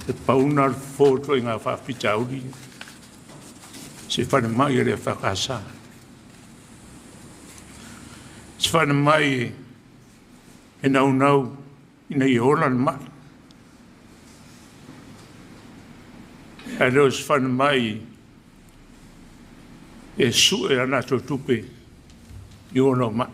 e pau lena o le fofo o ituaiga faafitauli, se falemai a le EFKS. Se falemai e naunau ina ia ola le mai. Ae le o se falemai e sue a latou tupe i ola o mai.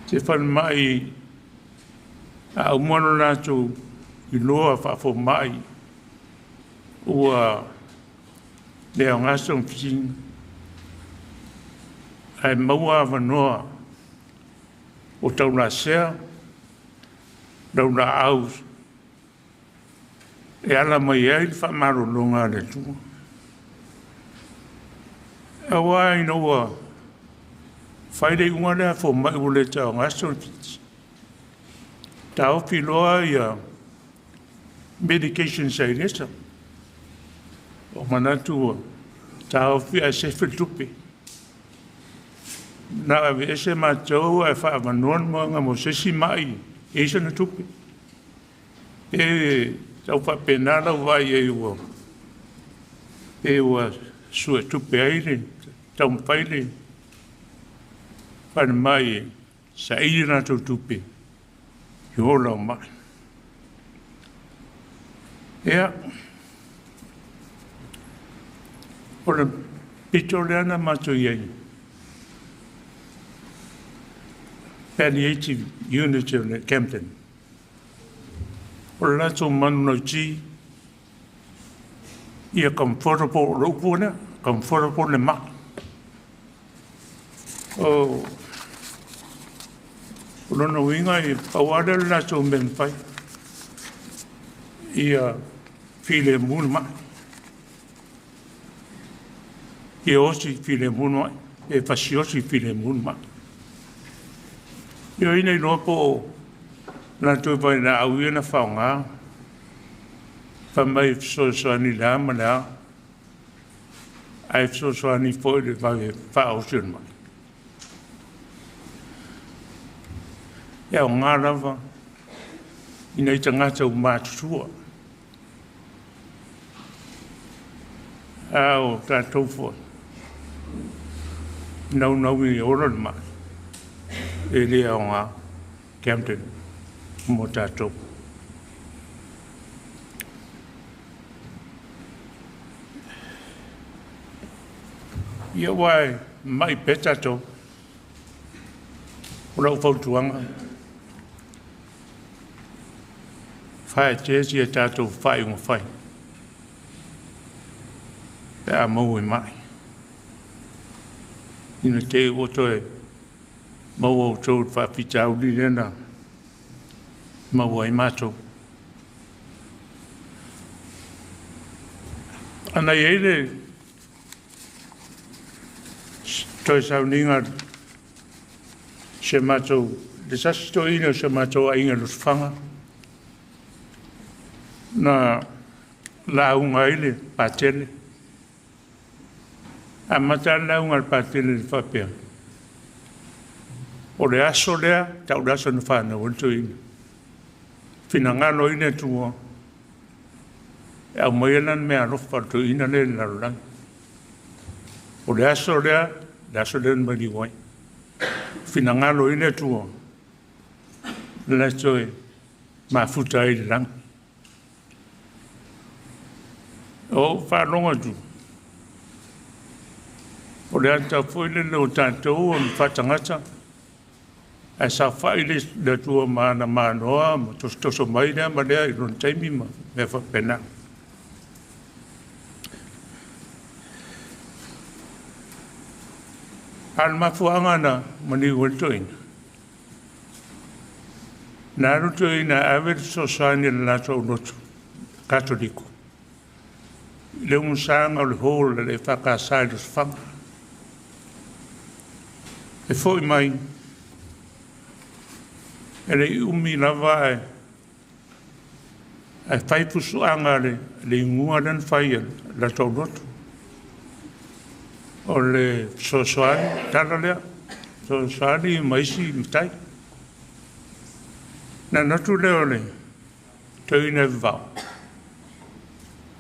Se falemai a uma lo latou iloa faafomai ua le aoga se togafitiga, ae maua avanoa o taulasea laulaau e ala mai ai le faamalologa a le Atua. Aua ina ua fai le iuga lea a fomai ua le toe aoga se togafiti, taofi loa ia medication sa Eliesa. O manatu ua taofi ae sefe le tupe. Na aveese matou ae faaavanoa le moega mo se isi mai e i sana tupe. E tau faapena lau vaai ai ua pe ua suetupe ai le taumafai le falemai e saili latou tupe i ola o mai. Ia, o le pito lea na matou i ai, palliative unit o le Camden. O le latou manulauti, ia comfortable, o le upu lea, comfortable le mai. O lona uiga e pau lava lea o le latou mea e mafai, ia filemu le mai. Ia oti filemu le mai, e fasioti filemu le mai. Ia ina iloa po o latou vailaau ia na faaaoga, fai mai e fesoasoani i le a ma le a, ae fesoasoani foi i le vave faaosi o le mai. E aoga lava i nai tagata ua matutua. A o tatou foi, naunau e ola le mai, e le aoga Camden mo tatou. Ia ua e mai pea tatou. O lau fautuaga, faaeteete i a tatou faaiuga fai pe a maua i mai. Ina te i ua toe maua outou i le faafitauli lea na maua ai matou. Ana i ai le toe sauniga se matou, le tasi toeaina o se matou aiga i Lotofaga, na lauga ai le patele. Amata le lauga a le patele i le faapea, o le aso lea, tau le aso na fanau ai le toeaina. Finagalo ai le Atua, e aumaia lana meaalofa i le toeaina lea i le lalolagi. O le aso lea, le aso lea na maliu ai. Finagalo ai le Atua, le toe mafuta ai i le lagi. O faalogo atu, o le ata foi lele o tatou o le faatagata, ae saofai le Atua ma ana manoa ma tosotoso mai lea ma lea i lona taimi ma mea faapena. A o le mafuaaga na maliu ai le toeaina, na alu toeaina ave le fesoasoani a le latou lotu Katoliko i le umusaga o le hall a le EFKS i Lotofaga. E foi mai, e le i umi lava ae fai pusuaga le igoa lea na fai e le latou lotu. O le fesoasoani, tala lea, fesoasoani ma isi matai. Na manatu lea o le toeaina e vavao,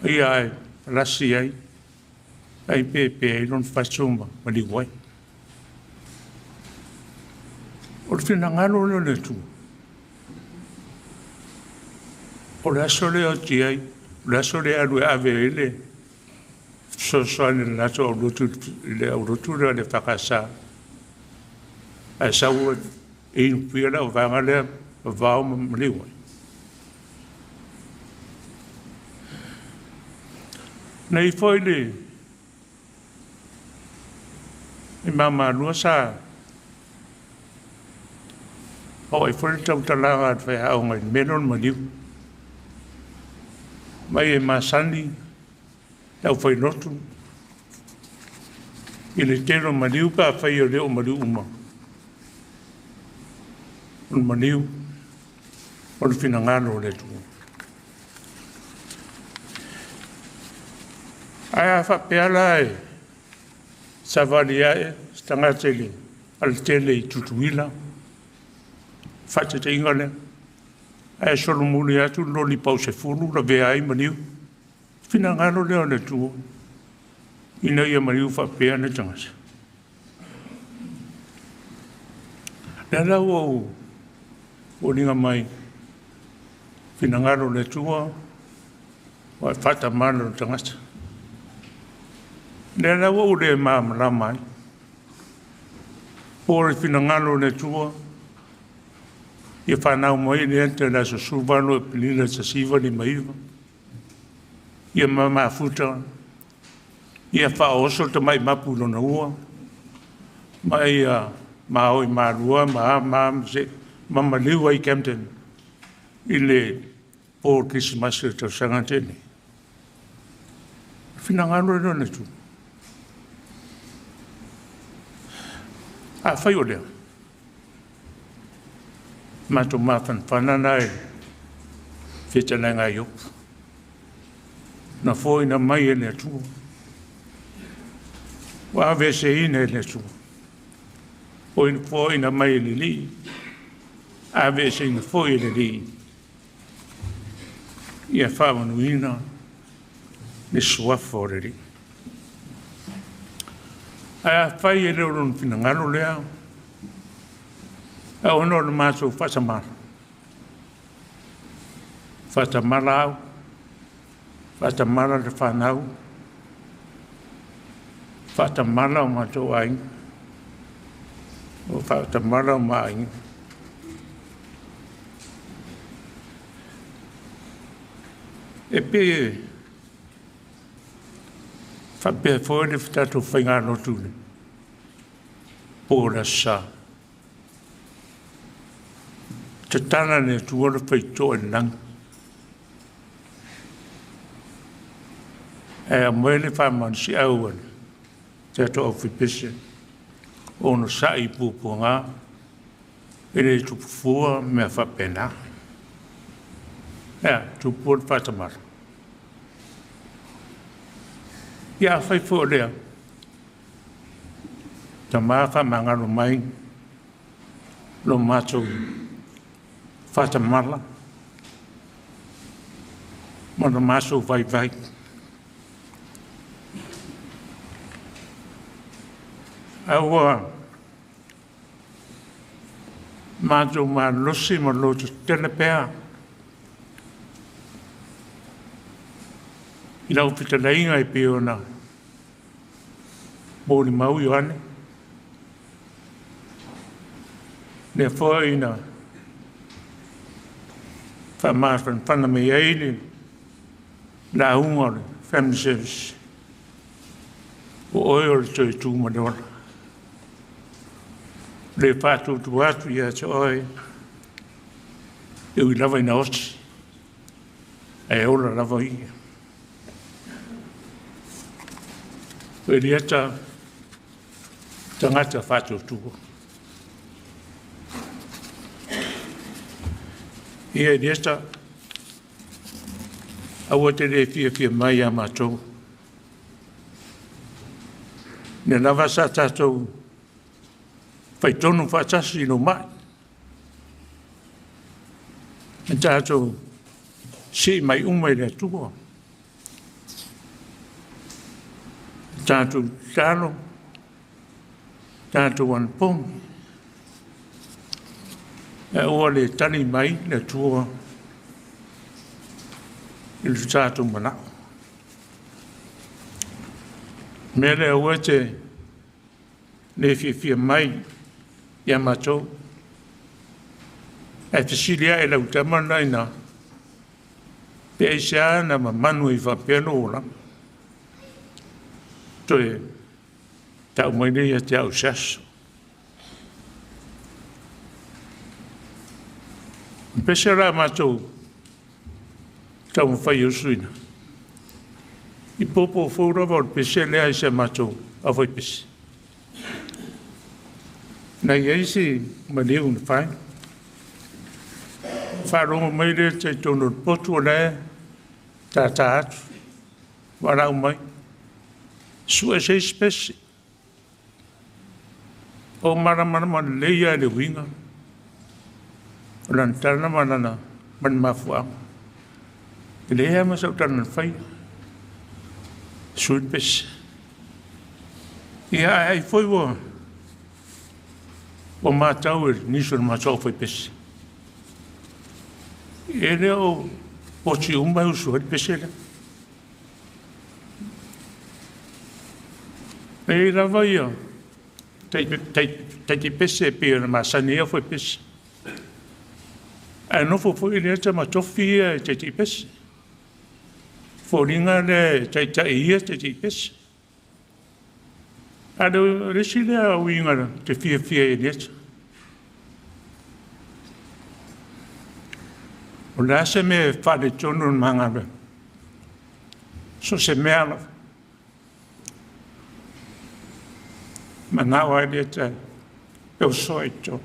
ia ae palasi ai, ai pepe ai lona fatu ma maliu ai. O le finagalo lea o le Atua, o le aso lea oti ai, o le aso lea alu e ave ai le fesoasoani i le latou aulotu, i le aulotu lea o le EFKS. Ae sau e inupuia le auvaega lea vavao ma maliu ai. Na i foi le mamalua sa oo ai foi le tautalaga a le faiaoga i le mea lea o le maliu. Mai e masani le aufailotu i le tele o maliu pe afai e le o maliu uma. O le maliu o le finagalo o le Atua. Ae a faapea la e savali ae se tagata i le alatele i Tutuila, faataitaiga lea, ae solomuli atu le loli pau 10 lavea ai maliu. Finagalo lea o le Atua, ina ia maliu faapea le tagata. Lea la ua ou foliga mai, finagalo o le Atua, ua e faatamala le tagata. Lea la ua ou le malamalama ai. Po o le finagalo o le Atua, ia fanau mai le ata i le aso 18 Aperila 1959, ia mamafuta, ia faaoso le tamai mapu i lona ua, Ma ia maoi malua ma ma se mamaliu ai Camden i le po Krisimasi o le tausaga tele. Finagalo e lona tu. Afai o lea, matou mafanafana na e fetalaiga Iopu. Na foina mai e le Atua. Ua aveeseina e le Atua. Foina mai e le Alii, aveeseina foi e le Alii. Ia faamanuina le suafa o le Alii. Ae afai e le o lona finagalo lea, ae ona o le matou faatamala, faatamala au, faatamala le fanau, faatamala o matou aiga, o faatamala o maaiga. E pe faapea foi le tatou faigalotu le po o le aso Sa. Tatala le Atua le faitotoa i le lagi. Ae aumai le faamalosiau a le tatou aufaipese ono sa'i i puapuaga e le tupu fua mea faapena. Ea, tupu le faatamala. Ia afai foi o lea, tama faamagalo mai lo matou faatamala ma lo matou vaivai. Ae ua matou malosi ma loto tetele pea i lau fetalaiga e pei ona molimau Ioane. Lea foi na faamafanafana mai ai le lauga o le Family Service. O oe o le toe tu ma le ola. Le faatutu atu ia te oe, e ui lava ina oti, ae ola lava ia. O Elieta, tagata faatuatua. Ia Elieta, aua te le fiafia mai ia matou. Ne lava sa tatou faitonu faatasi i lou mai. E tatou sii mai uma i le Atua. E tatou tatalo, tatou anapogi. E aua le tali mai le Atua i le tatou manao. Mea lea aua te le fiafia mai ia matou. Ae fesili ae lau tama lena ina, pe aisea na mamanu ai faapea lou olaga. Toe tau mai lea ia te au se aso. Pese la matou taumafai e usuina. I popo fou lava o le pese lea i se matou aufaipese. Na i ai se maliu na fai. Faalogo mai lea te tonu o le potu o lea tata atu. Walau mai. Sue se isi pese. O malamalama lelei lava i le uiga o lana tala ma lana ma le mafuaaga. E leai lava ma sau tala na faia. Sui le pese. Ia ae ai foi ua ua matau e nisi o le matou aufaipese. E le o poti uma e usu ai le pese lea. E i ai lava ia taitipese e pei ona masani ai aufaipese. Ae nofo foi le ata ma tofi ia e taitipese. Foliga lea e taitai ia taitipese. A le isi lea uiga te fiafia i Eliesa. O le a se mea e faaletonu o le ma galuega. So o se mea lava. Manao lava Elieta e oso ai i totonu.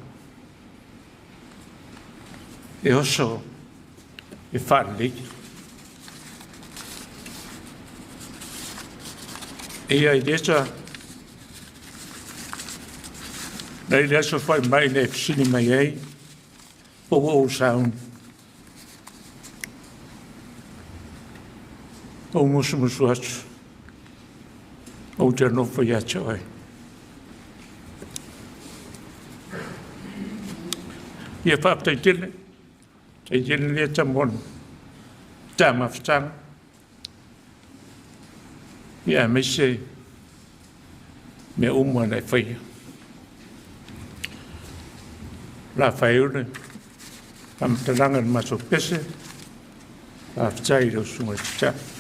E oso e faalelei. Ia Elieta, nei le aso fai mai le fesili mai ai, po ua ou sauni. Ou musumusu atu, ou te nofo ia te oe. Ia faafetai tele, tai tele Elieta mo le tamafutaga. Ia aemaise mea uma na e faia. La faaiu le faamatalaga i le matou pese, faafetai i lau susuga i le Taitai.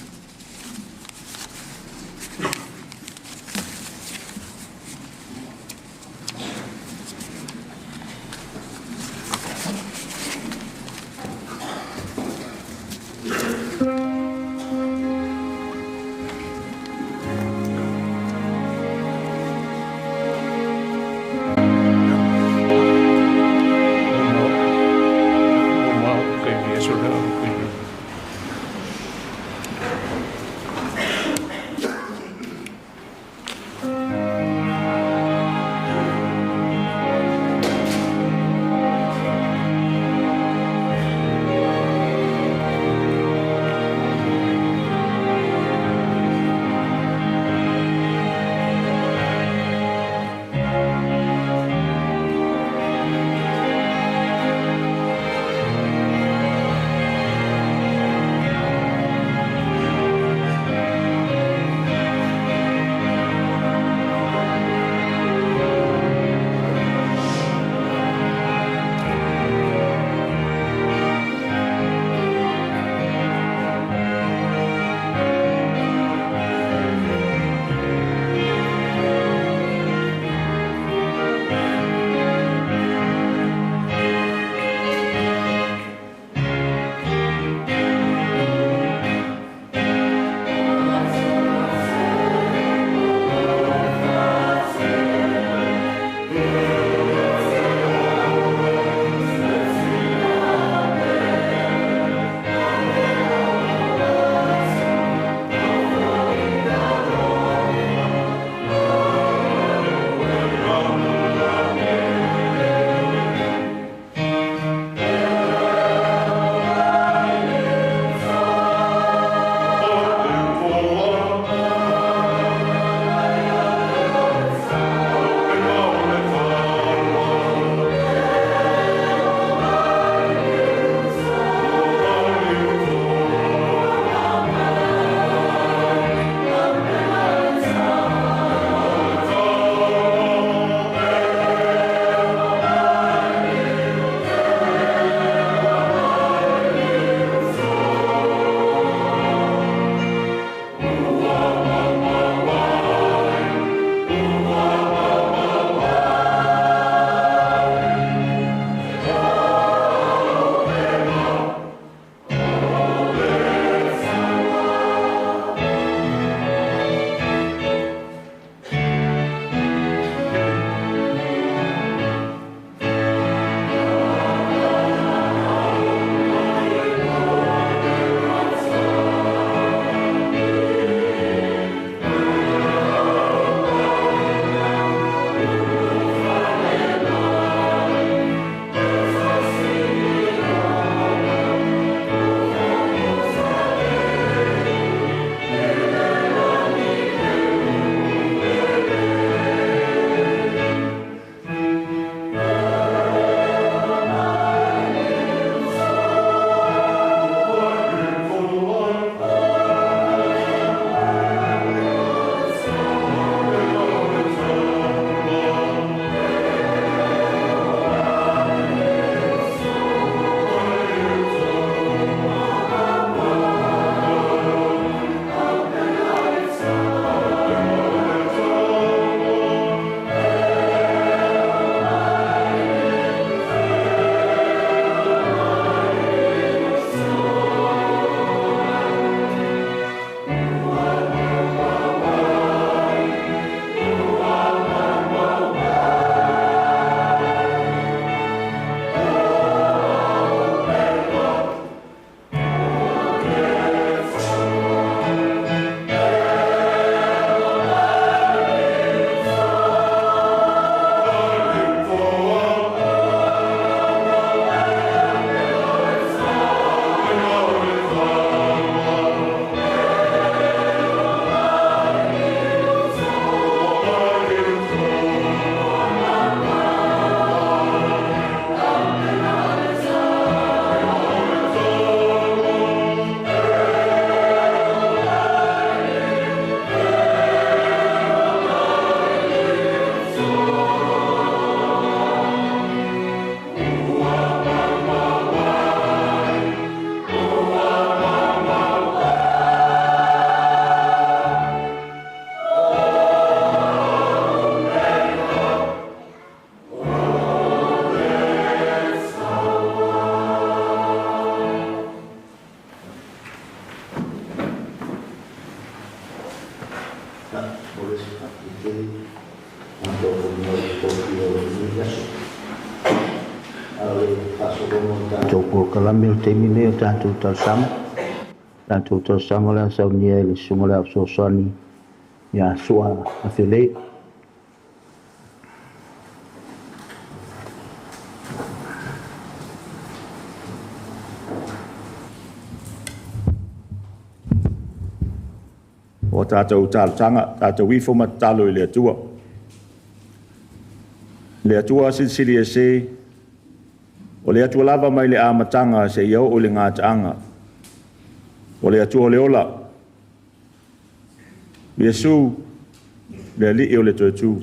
Tatou polokalame o le taimi lenei o tatou talosaga. Tatou talosaga o le a saunia e le Susuga o le Ao Fesoasoani ia Sua Afelei. O tatou talosaga, tatou ifo ma tatalo i le Atua. Le Atua silisili ese, o le Atua lava mai le amataga seia oo i le gataaga. O le Atua o le ola, Iesu, le Alii o le Toetu.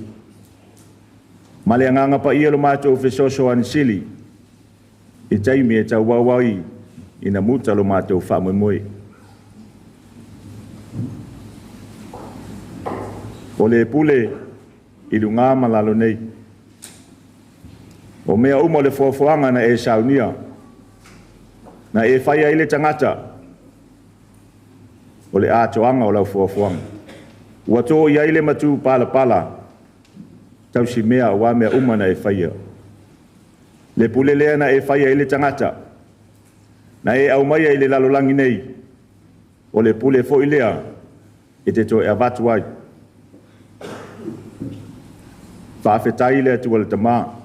Ma le agaga paia lo matou fesoasoani sili, i taimi e tauau ai ina muta lo matou faamoemoe. O le pule i luga ma lalo nei. O mea uma o le foafoaga na e saunia, na e fai ai le tagata, o le atoaga o lau foafoaga. Ua to i ai le matu palapala, tausimea aua mea uma na e faia. Le pule lea na e fai ai le tagata, na e aumaia i le lalolagi nei, o le pule foi lea e te toe avatu ai. Faafetai le Atua le Tama.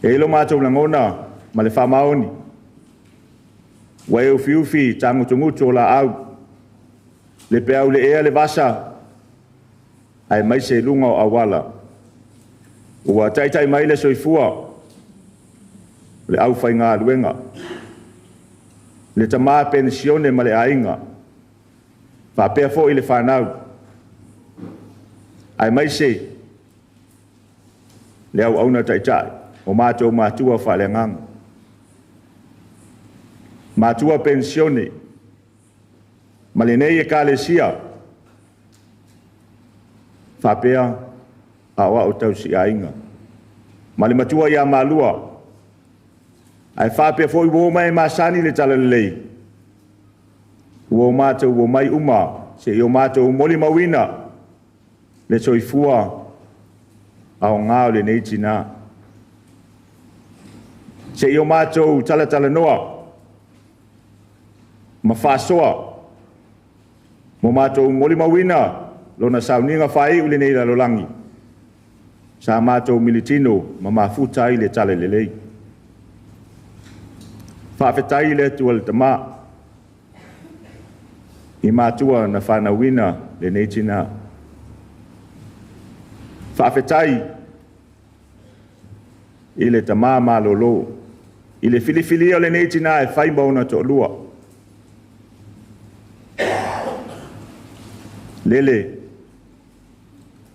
E i lo matou lagona ma le faamaoni, ua e ufiufi tagutugutu o laau, le peau le ea le vasa, ae mai se luga o auala. Ua taitai mai le soifua, le aufaigaluega, le tama penisione ma le aiga, faapea foi le fanau, ae mai se le auauna taitai o matou matua faaleagaga. Matua penisione ma lenei ekalesia, faapea aoao tausiaiga. Ma le matua ia Malua, ae faapea foi ua o mai masani le talalelei, ua o matou omai uma seia o matou molimauina le soifua aoga o lenei tina. Seia o matou talatalanoa ma faasoa mo matou molimauina lona sauniga faaiu lenei lalolagi, sa matou militino ma mafuta ai le talalelei. Faafetai le Atua le Tama i matua na fanauina lenei tina. Faafetai i le Tama malolo, i le filifilia o lenei tina e fai ma ona toalua. Lele,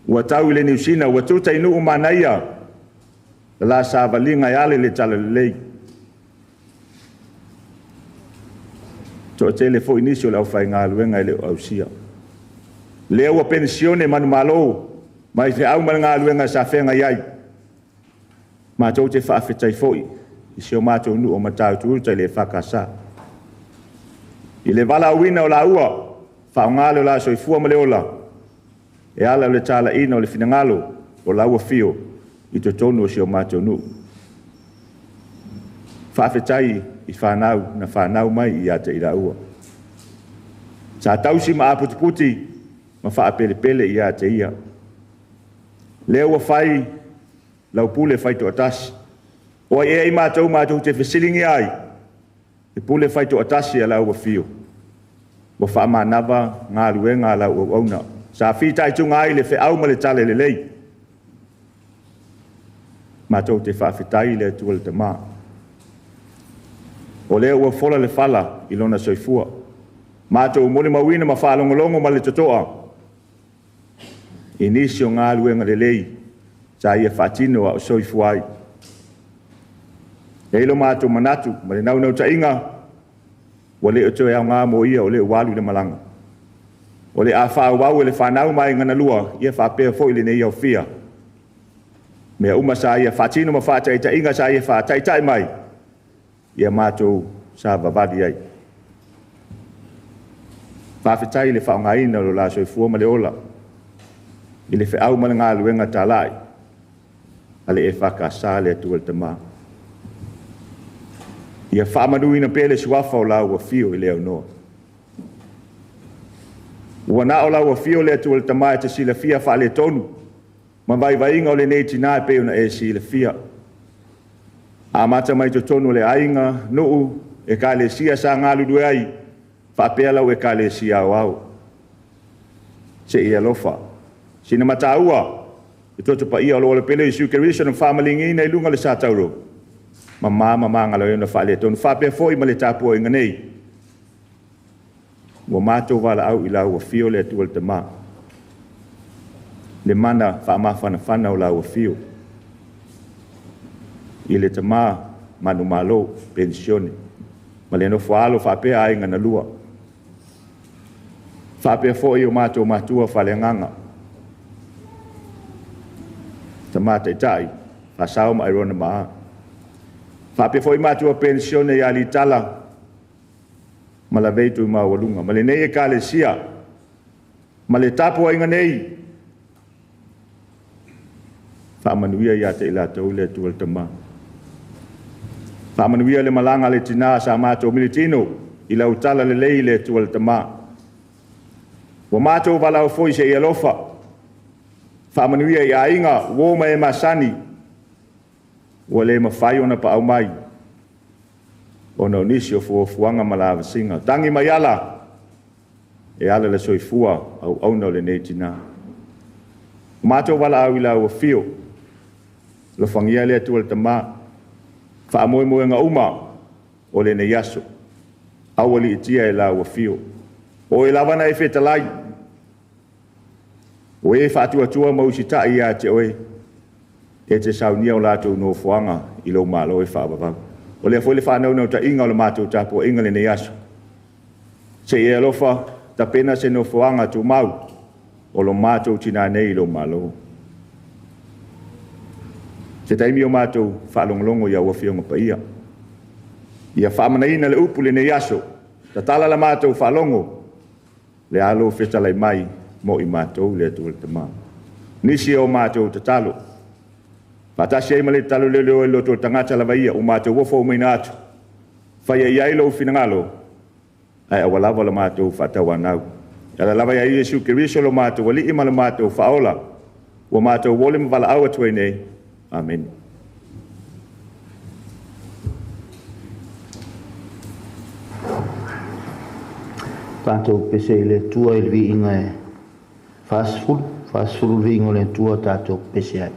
ua tau i le Niusina, ua tuta i nuu manaia, la savaliga e ale le talalelei. Toatele foi nisi o le aufaigaluega e le o ausia. Lea ua penisione manumalo mai feau ma le galuega sa feagai ai. Matou te faafetai foi i si o matou nuu o Matautu-uta i le EFKS. I le valaauina o laua, faaaoga le la soifua ma le ola, e ala o le talaina o le finagalo o laua fio i totonu o si o matou nuu. Faafetai i fanau na fanau mai ia te i laua. Sa tausi ma aputiputi ma faapelepele ia te ia. Lea ua fai lau pule faitoatasi. O ai ea i matou matou te fesiligia ai, e pule faitoatasi a lau afio. Ua faamanava galuega a lau auauna. Sa fitaituga ai le feau ma le talalelei. Matou te faafetai le Atua le Tama. O lea ua fola le fala i lona soifua. Matou molimauina ma faalogologo ma le totoa i nisi o galuega lelei sa ia faatino a o soifua ai. E i lo matou manatu ma le naunautaiga, ua le o toe aoga mo ia o lea ua alu i le malaga. O le a faaauau e le fanau mai ganalua, ia faapea foi lenei aufia. Mea uma sa ia faatino ma faataitaiga sa ia faataitai mai, ia matou savavali ai. Faafetai le faaaogaina o lo la soifua ma le ola, i le feau ma le galuega talai, a le EFKS le Atua le Tama. Ia faamanuina pea le suafa o lau afio i le aunoa. Ua na o lau afio le Atua le Tama e te silafia faaletonu ma vaivaiga o lenei tinā e pei ona e silafia. Amata mai totonu o le aiga, nuu, ekalesia sa galulue ai, faapea lau ekalesia aoao. Se i alofa. Sina mataua, le toto paia o lo o pele Iesu Keriso na faamaligiina i luga o le sa tauro, ma ma ona faaletonu. Faapea foi ma le tapuaiga nei, ua matou valaau i lau afio le Atua le Tama, le mana faamafanafana o lau afio, i le Tama manumalo, penisione, ma le nofo a alo faapea aiga na lua. Faapea foi o matou matua faaleagaga, Tama Taitai, Faasao ma Airona Maa. Faapea foi matua penisione ia Litala ma Lavei Tuimaualuga, ma lenei ekalesia, ma le tapuaiga nei, faamanuia ia te i latou le Atua le Tama. Faamanuia le malaga a le tina sa matou militino i lau tala lelei le Atua le Tama. Ua matou valaau foi se i alofa, faamanuia i aiga, uo ma e masani, ua le mafai ona paau mai, ona o nisi o fuafuaga ma lavasiga. Tagi mai ala, e ala le soifua auauna o lenei tina. Ua matou valaau i lau afio, alofagia le Atua le Tama, faamoemoega uma o lenei aso, aualiitia e lau afio. O e lava na e fetalai, o e faatuatua ma usitai ia te oe, e te saunia o latou nofoaga i lou malo e faavavau. O lea foi le faanaunautaiga o le matou tapuaiga lenei aso. Se i e alofa, tapena se nofoaga tumau o lo matou tinā nei i lou malo. Se taimi o matou faalogologo i au afioga paia. Ia faamanaina le upu lenei aso, tatala la matou faalogo, le alo fetalai mai mo i matou le Atua le Tama. Nisi o matou tatalo, faatasi ai ma le tatalo lele o e loto o le tagata lava ia, o matou ofo umaina atu, faia i ai lou finagalo, ae aua lava la matou faatauanau. E ala lava ia Iesu Keriso lo matou alii ma le matou faaola, ua matou ole ma valaau atu ai nei. Amene. Tātou pese i le Atua i le viiga e 40, 40 le viiga o le Atua tātou pese ai.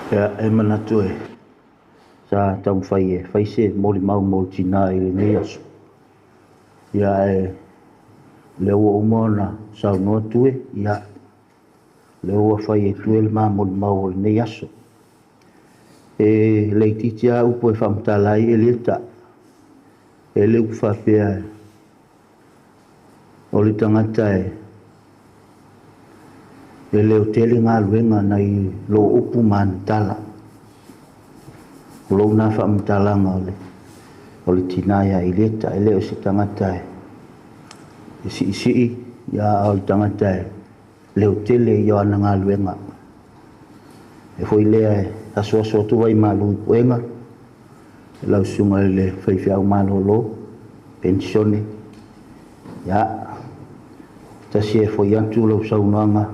Ia, e manatu e sa taumafai e fai se molimau mo le tinā i lenei aso. Ia, ae lea ua uma ona saunoa Tue, ia, lea ua fai e Tue le ma molimau o lenei aso. E laitiiti lava upu e faamatala ai Elieta. E le upu faapea o le tagata e leotele galuega nai lo upu ma ana tala. O lou na faamatalaga o le tinā ia Elieta, e le o se tagata e siisii, ia a o le tagata e leotele i ana galuega. E foi lea e asoaso atu ai malu i puega, e lau susuga i le faifeau malolo, penisione, ia, tasi e foi atu lau saunoaga,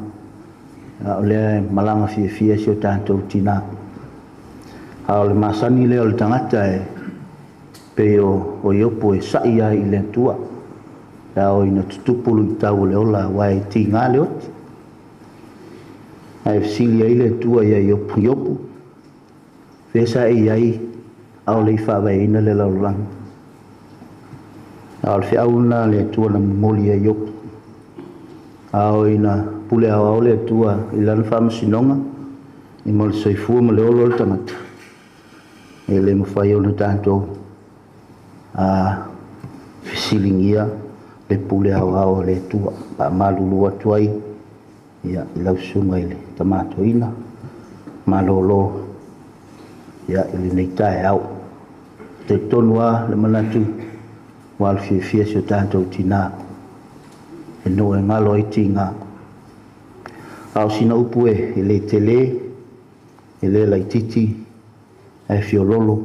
ia, o lea e malaga fiafia si o tatou tinā. A o le masani lea o le tagata e pei o Iopo e sa'i ai i le Atua, ia o ina tutupu luitau o le ola, aua e tiga le oti. Ae fesili ai le Atua ia Iopo, Iopo, fea sa e i ai a o le i faavaeina le lalolagi. A o le feau lena a le Atua na momoli ia Iopo. A o ina pule aoao le Atua i lana faamasinoga, i mo le soifua ma le olo o le tagata, e le mafai ona tatou fesiligia le pule aoao a le Atua. Faamalulu atu ai ia, i lau susuga i le tamatoina malolo ia, i lenei taeao. Talitonu lava le manatu ua alufiafia si o tatou tinā e nuu e galo ai tiga. A o sina upu e le tele, e le laitiiti, ae fiololo,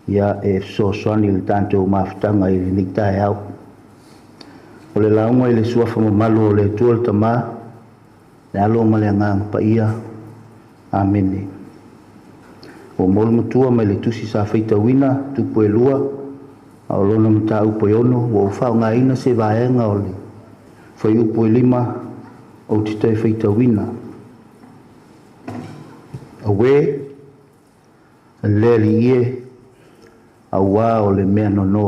ia e fesoasoani i le tatou mafutaga i lenei taeao. O le lauga i le suafa mamalu o le Atua le Tamā, le Alo ma le Agaga Paia. Amene. Ua mo le matua mai le tusi sa faitauina, tupu e 2, a o lona mataupu e 6, ua ou faaaogaina se vaega o le fuaiupu e 5, ou te toe faitauina. Auē, le Alii e, auā o le mea nonō.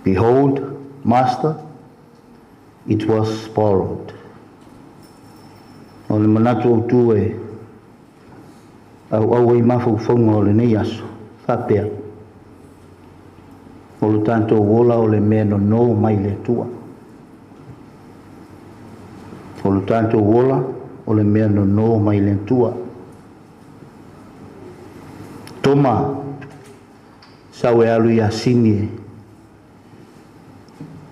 Behold, Master, it was borrowed. O le manatu autu e auau ai mafaufauga o lenei aso, faapea. O le tatou ola o le mea nonō mai le Atua. O le tatou ola o le mea nonō mai le Atua. Toma, sau e alu ia Simi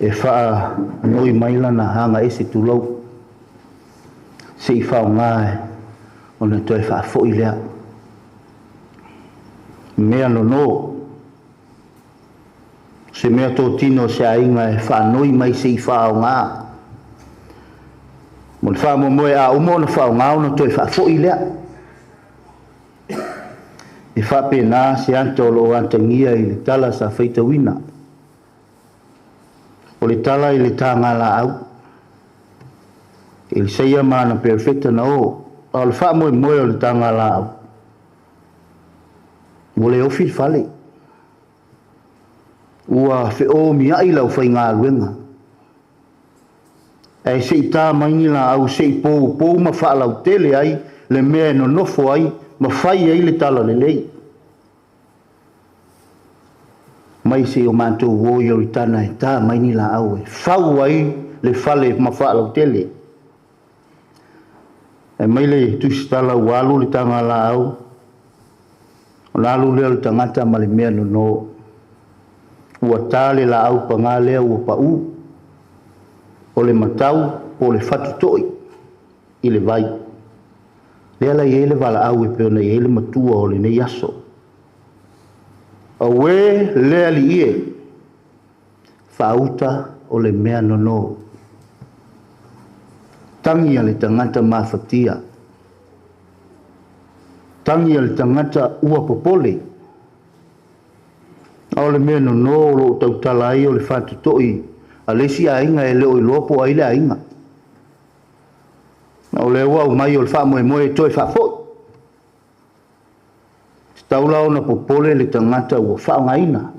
e faanoi mai lana haga ese tulou, se i faaaogā e ona toe faafo'i lea. Mea nonō, se mea totino se aiga e faanoi mai se i faaaogā. Mo le faamoemoe a uma ona faaaogā ona toe faafo'i lea. E faapena se ata o loo atagia i le tala sa faitauina. O le tala i le taga laau. Elisaia ma ana perofeta na o, a o le faamoemoe o le taga laau. Ua le ofi le fale. Ua feomiai lau faigaluega. Ae se i tā mai ni laau se i poupou ma faalautele ai le mea e nonofo ai ma fai ai le tala lelei. Mai se o matou o i Oritana e tā mai ni laau e fau ai le fale ma faalautele. E mai le tusitala ua alu le taga laau, o la alu lea o le tagata ma le mea nonō. Ua tā le laau pagā lea ua paū, o le matau po o le fatutoi i le vai. Lea la i ai le valaau e pei ona i ai le matua o lenei aso. Auē le Alii e, faauta o le mea nonō. Tagi a le tagata mafatia. Tagi a le tagata ua popole. A o le mea nonō o loo tautala ai o le fatutoi a le isi aiga e le o iloa po o ai le aiga. O lea ua aumai o le faamoemoe e toe faafo'i. Tatau la ona popole le tagata ua faaaogaina.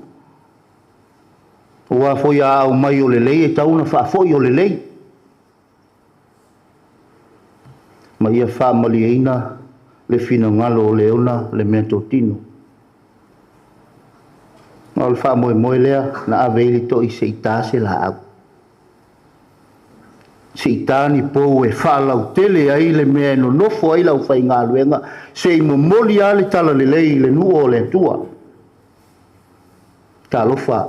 Aua foi a aumai o lelei e tatau ona faafoi o lelei. Ma ia faamalieina le finagalo o le ona le mea totino. O le faamoemoe lea na ave ai le to'i se i ta se laau. Se i ta ni pou e faalautele ai le mea e nonofo ai le aufaigaluega, se i momoli lava le talalelei i le nuu o le Atua. Talofa,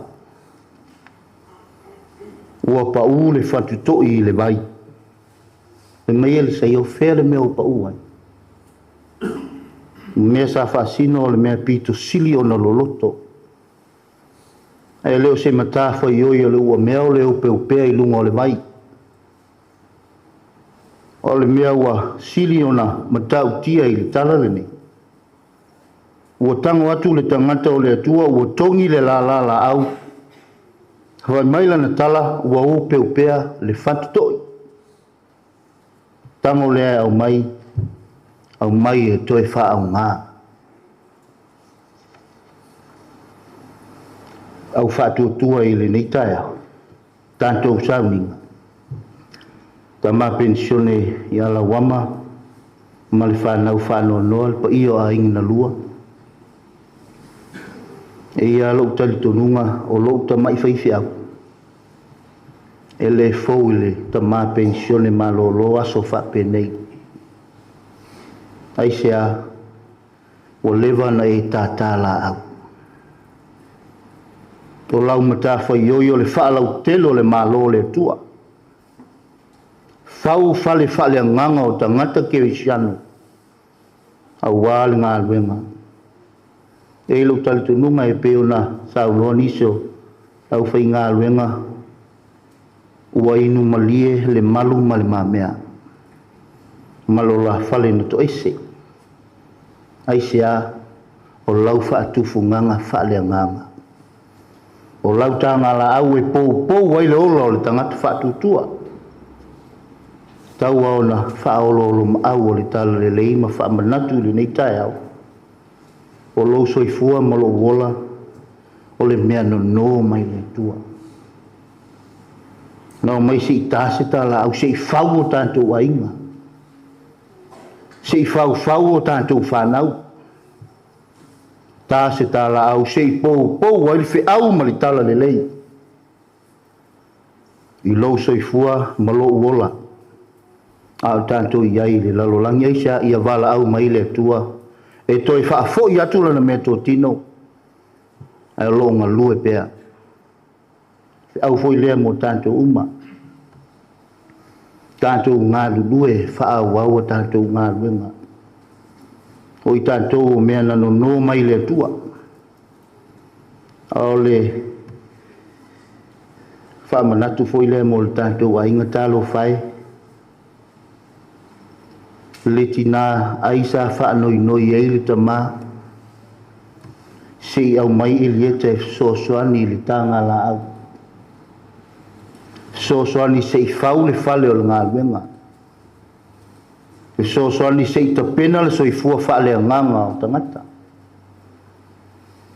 ua pau le fatutoi i le vai. E mai e le saia o fea le mea ua pau ai. Mea sa faasino o le mea pito sili ona loloto. Ae le o se matafaioi o le ua mea o le opeopea i luga o le vai. O le mea ua sili ona matautia i le tala lenei. Ua tago atu le tagata o le Atua ua togi le lala laau. Fai mai lana tala ua opeopea le fatutoi. Tago lea e aumai, aumai e toe faaaoga. Au faatuatua i lenei taeao, tatou sauniga. Tama penisione ia Lauama ma le whanau whanoanoa le paia o aiga na lua. E ia lou talitonuga o lou tama'i faifeau. E le fou i le tamā penisione malōlō aso faapenei. Aisea ua leva na e tātā laau. O lau matafaioi o le faalautele o le Malo o le Atua. Fau fale faaleagaga o tagata kerisiano auā le galuega. E i lou talitonuga e pei ona saunoa nisi o aufaigaluega ua inu malie le malu ma le mamea ma lo la fale na toese. Aisea o lau faatufugaga faaleagaga. O lau taga laau e poupou ai le ola o le tagata faatuatua. Tau ona faaoloolo maau o le talalelei ma faamanatu i lenei taeao. O lou soifua ma lou ola o le mea nonō mai le Atua. Na o mai se i tā se talaau, se i fau o tatou aiga. Se i faufau o tatou whanau. Tā se talaau, se i poupou ai le feau ma le talalelei. I lou soifua ma lou ola. A o tatou i ai le lalolagi aisea ia valaau mai le Atua. E toe faafoi atu lana mea totino. Ae o loo galue pea. Feau foi lea mo tatou uma. Tatou galulue faaauau a tatou galuega. O i tatou o mea na nonō mai le Atua. A o le faamanatu foi lea mo le tatou aiga talofa e. Le tinā ai sa faanoinoi ai le tamā. Se i aumai Elieta e fesoasoani i le taga laau. Fesoasoani se i fau le fale o le galuega. Fesoasoani se i tapena le soifua faaleagaga o tagata.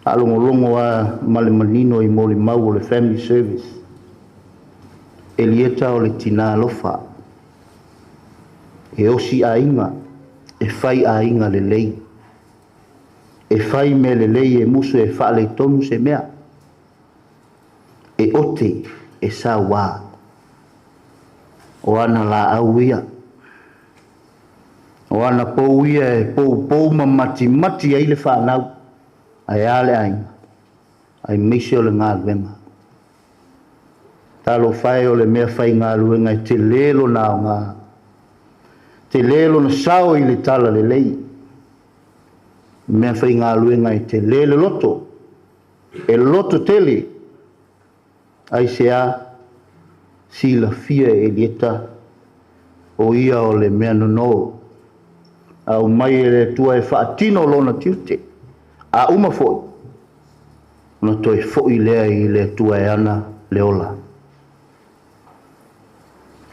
Faalogologo a ma le manino i molimau o le family service. Elieta o le tinā alofa. E osi aiga, e fai aiga lelei. E fai mea lelei e musu e faaletonu se mea. E ote e sauā. O ana laau ia. O ana pou ia e poupou ma matimati ai le whanau. Ae a le aiga. Aemaise o le galuega. Talofa e o le mea faigaluega e telē lona aoga. Telē lona sao i le talalelei. Mea faigaluega e telē le loto. E loto tele. Aisea silafia e Elieta o ia o le mea nonō. Aumai e le Atua e faatino lona tiute. A uma foi, ona toe foi lea i le Atua e ana le ola.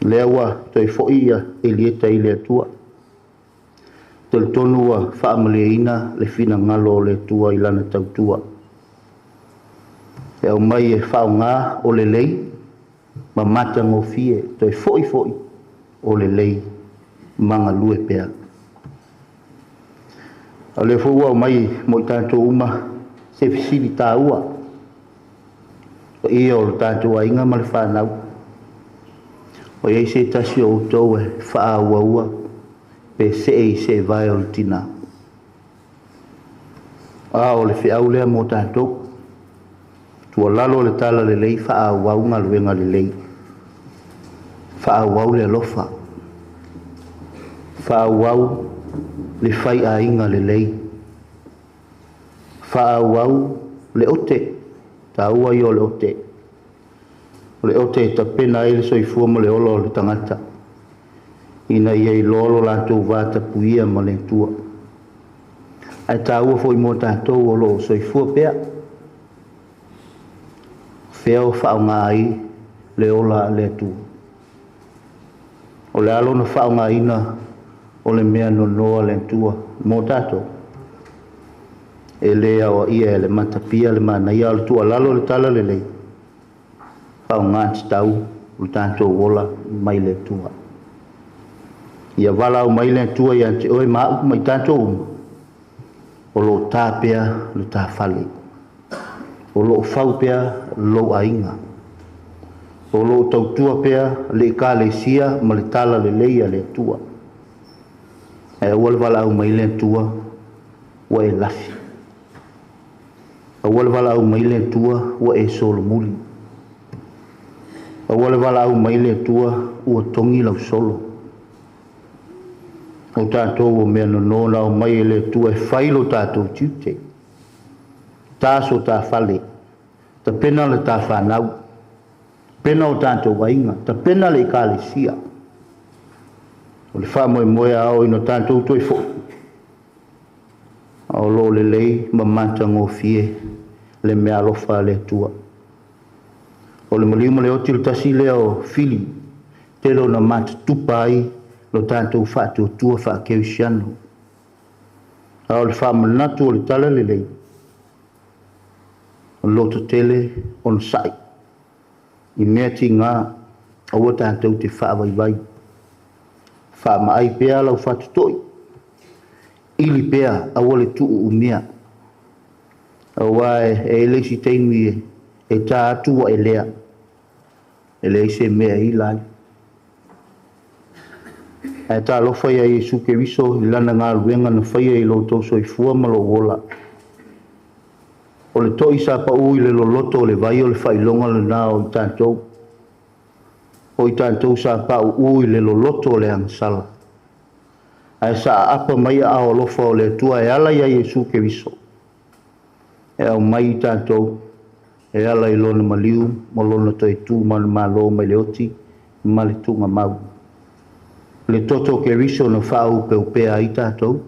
Lea ua toe fo'i ia Elieta i le Atua. Talitonu ua faamalieina le finagalo o le Atua i lana tautua. E aumai e faaaoga o lelei ma matagofie, toe fo'i fo'i o lelei ma galue pea. O lea foi ua aumai mo i tatou uma se fesili taua, paia o le tatou aiga ma le fanau. O i ai se tasi o outou e faaauaua pe see i seevae o le tina. A o le feau lea mo tatou. Tuualalo le tala lelei, faaauau galuega lelei. Faaauau le alofa. Faaauau le faiaiga lelei. Faaauau le ote, taua ia o le ote. O le ote e tapena ai le soifua ma le ola o le tagata, ina ia iloa lo latou vatapuia ma le Atua. Ae taua foi mo tatou o loo soifua pea, fea o faaaoga ai le ola a le Atua. O le a lona faaaogaina o le mea nonoa le Atua mo tatou. E le aoaia e le matapia le manaia, o le tuualalo le tala lelei, faaaoga tatau o le tatou ola mai le Atua. Ia valaau mai le Atua ia te oe ma au ma i tatou uma, o loo tā pea le tā fale, o loo fau pea lou aiga, o loo tautua pea le ekalesia ma le tala lelei a le Atua. Ae aua le valaau mai le Atua ua e lafi. Aua le valaau mai le Atua ua e solomuli. Aua le valaau mai le Atua ua togi lau solo. O tatou o mea nono na aumai e le Atua e fai lo tatou tiute. Tā so tā fale, tapena le tā whanau, pena o tatou aiga, tapena le ekalesia. O le faamoemoe a ao ina tatou toe fo'i, a o loo lelei ma matagofie le mea alofa a le Atua. O le maliu ma le oti le tasi lea o fili, tele ona matatupa ai lo tatou faatuatua faakerisiano. A o le faamanatu o le tala lelei, o le lototele ona sa'i, i mea tiga aua tatou te faavaivai. Faamaai pea lau fatutoi, ili pea aua le tuuumia. Aua e le isi taimi e tā atu ua e lea, e leai se mea e ila ai. Ae talofa ia Iesu Keriso i lana galuega na faia i lo outou soifua ma lou ola. O le to'i sa pau i le loloto o le vai o le faailoga lena o i tatou. O i tatou sa pauu i le loloto o le agasala. Ae sa aapa mai aao alofa o le Atua e ala ia Iesu Keriso. E aumai i tatou e ala i lona maliu ma lona toe tu manumalo mai le oti ma le tuugamau. Le toto o Keriso na faaaupeupea ai tatou.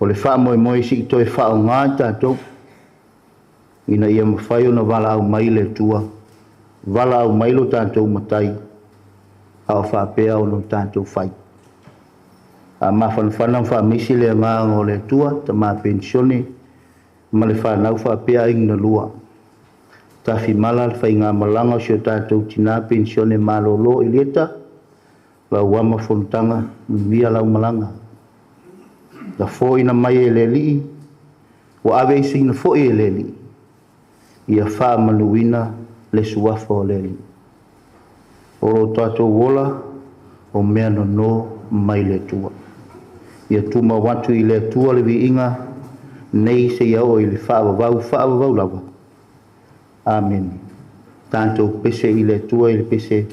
O le faamoemoe sii toe faaaoga i tatou, ina ia mafai ona valaau mai le Atua, valaau mai lo tatou matai, a o faapea ona o tatou fai. A mafanafana ma faamaisi le agaga o le Atua, tama penisione ma le fanau faapea aiga na lua. Tafimala le faigamalaga o si o tatou tina penisione malolo Elieta, lau ama fonotaga, manuia lau malaga. Na fo'ina mai e le Alii, ua aveeseina fo'i e le Alii, ia faamanuina le suafa o le Alii. O lo tatou ola o mea nono mai le Atua. Ia tumau atu i le Atua le viiga nei seia oo i le faavavau faavavau lava. Amene. Tatou pese i le Atua i le pese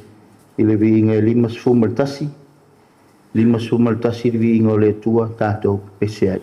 i le viiga e 51, 51 le viiga o le Atua, tatou pese ai.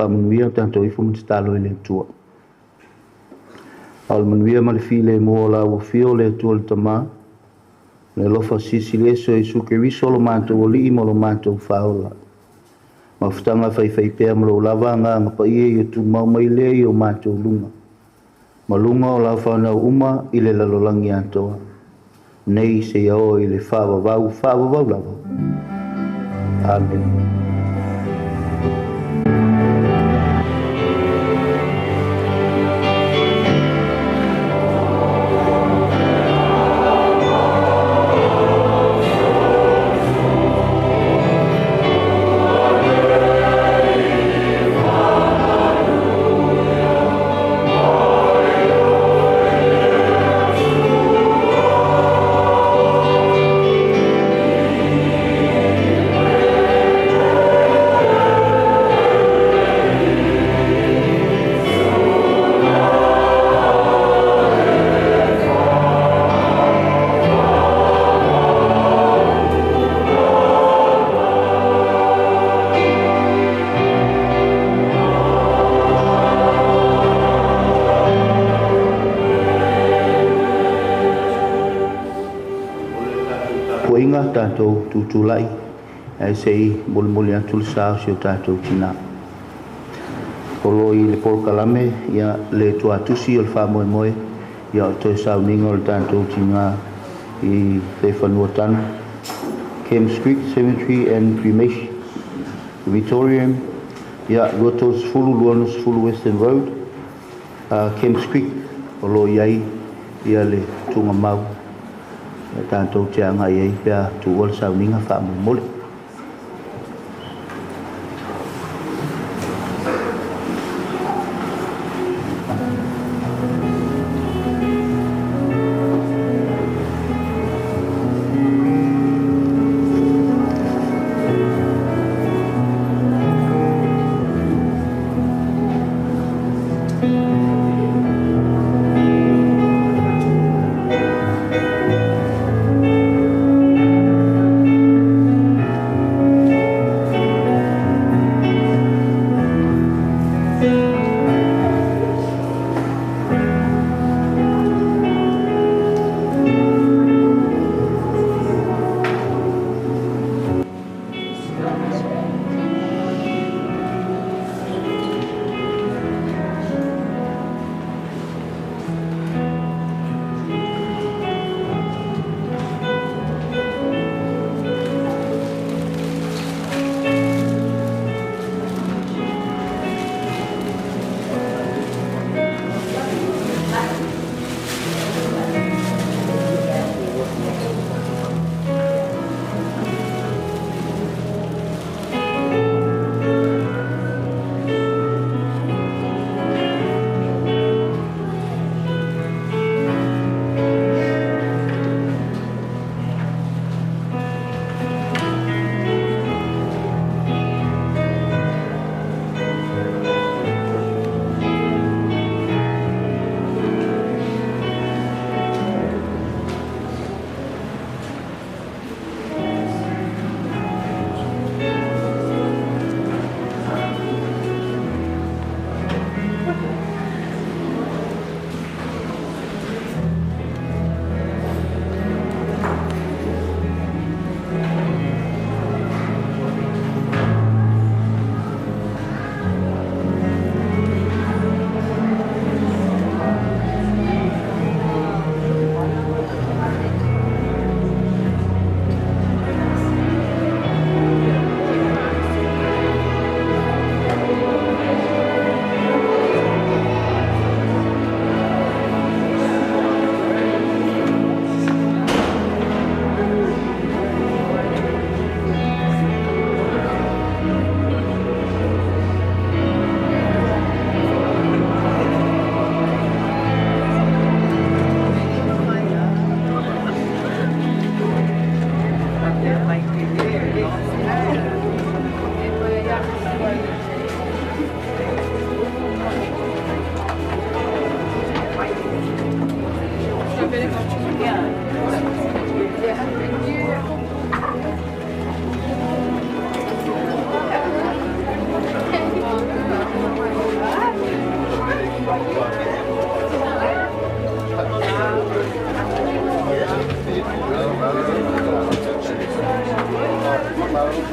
Faamanuia tatou ifo ma tatalo i le Atua. A o le manuia ma le filemu o la ua fia o le Atua le Tamā, le alofa silisili ese o Iesu Keriso lo matou Alii ma lo matou Faaola. Mafutaga faifaipea ma lou lava agaga paia ia tumau mai lea i o matou luga, ma luga o lau fanau uma i le lalolagi atoa, nei seia oo i le faavavau faavavau lava. Amene. Puaiga tatou tutulai ae sei molimoli atu le sa o si o tatou tinā. O lo i le polokalame ia le tuatusi o le faamoemoe ia o toe sauniga o le tatou tinā i le fanua tanu. Kemps Creek Cemetery and Cremation Crematorium ia 20 20 Western Road, Kemps Creek o lo i ai ia le tugamau ia tatou te agai ai pe a tuua le sauniga faamolemole. Yeah,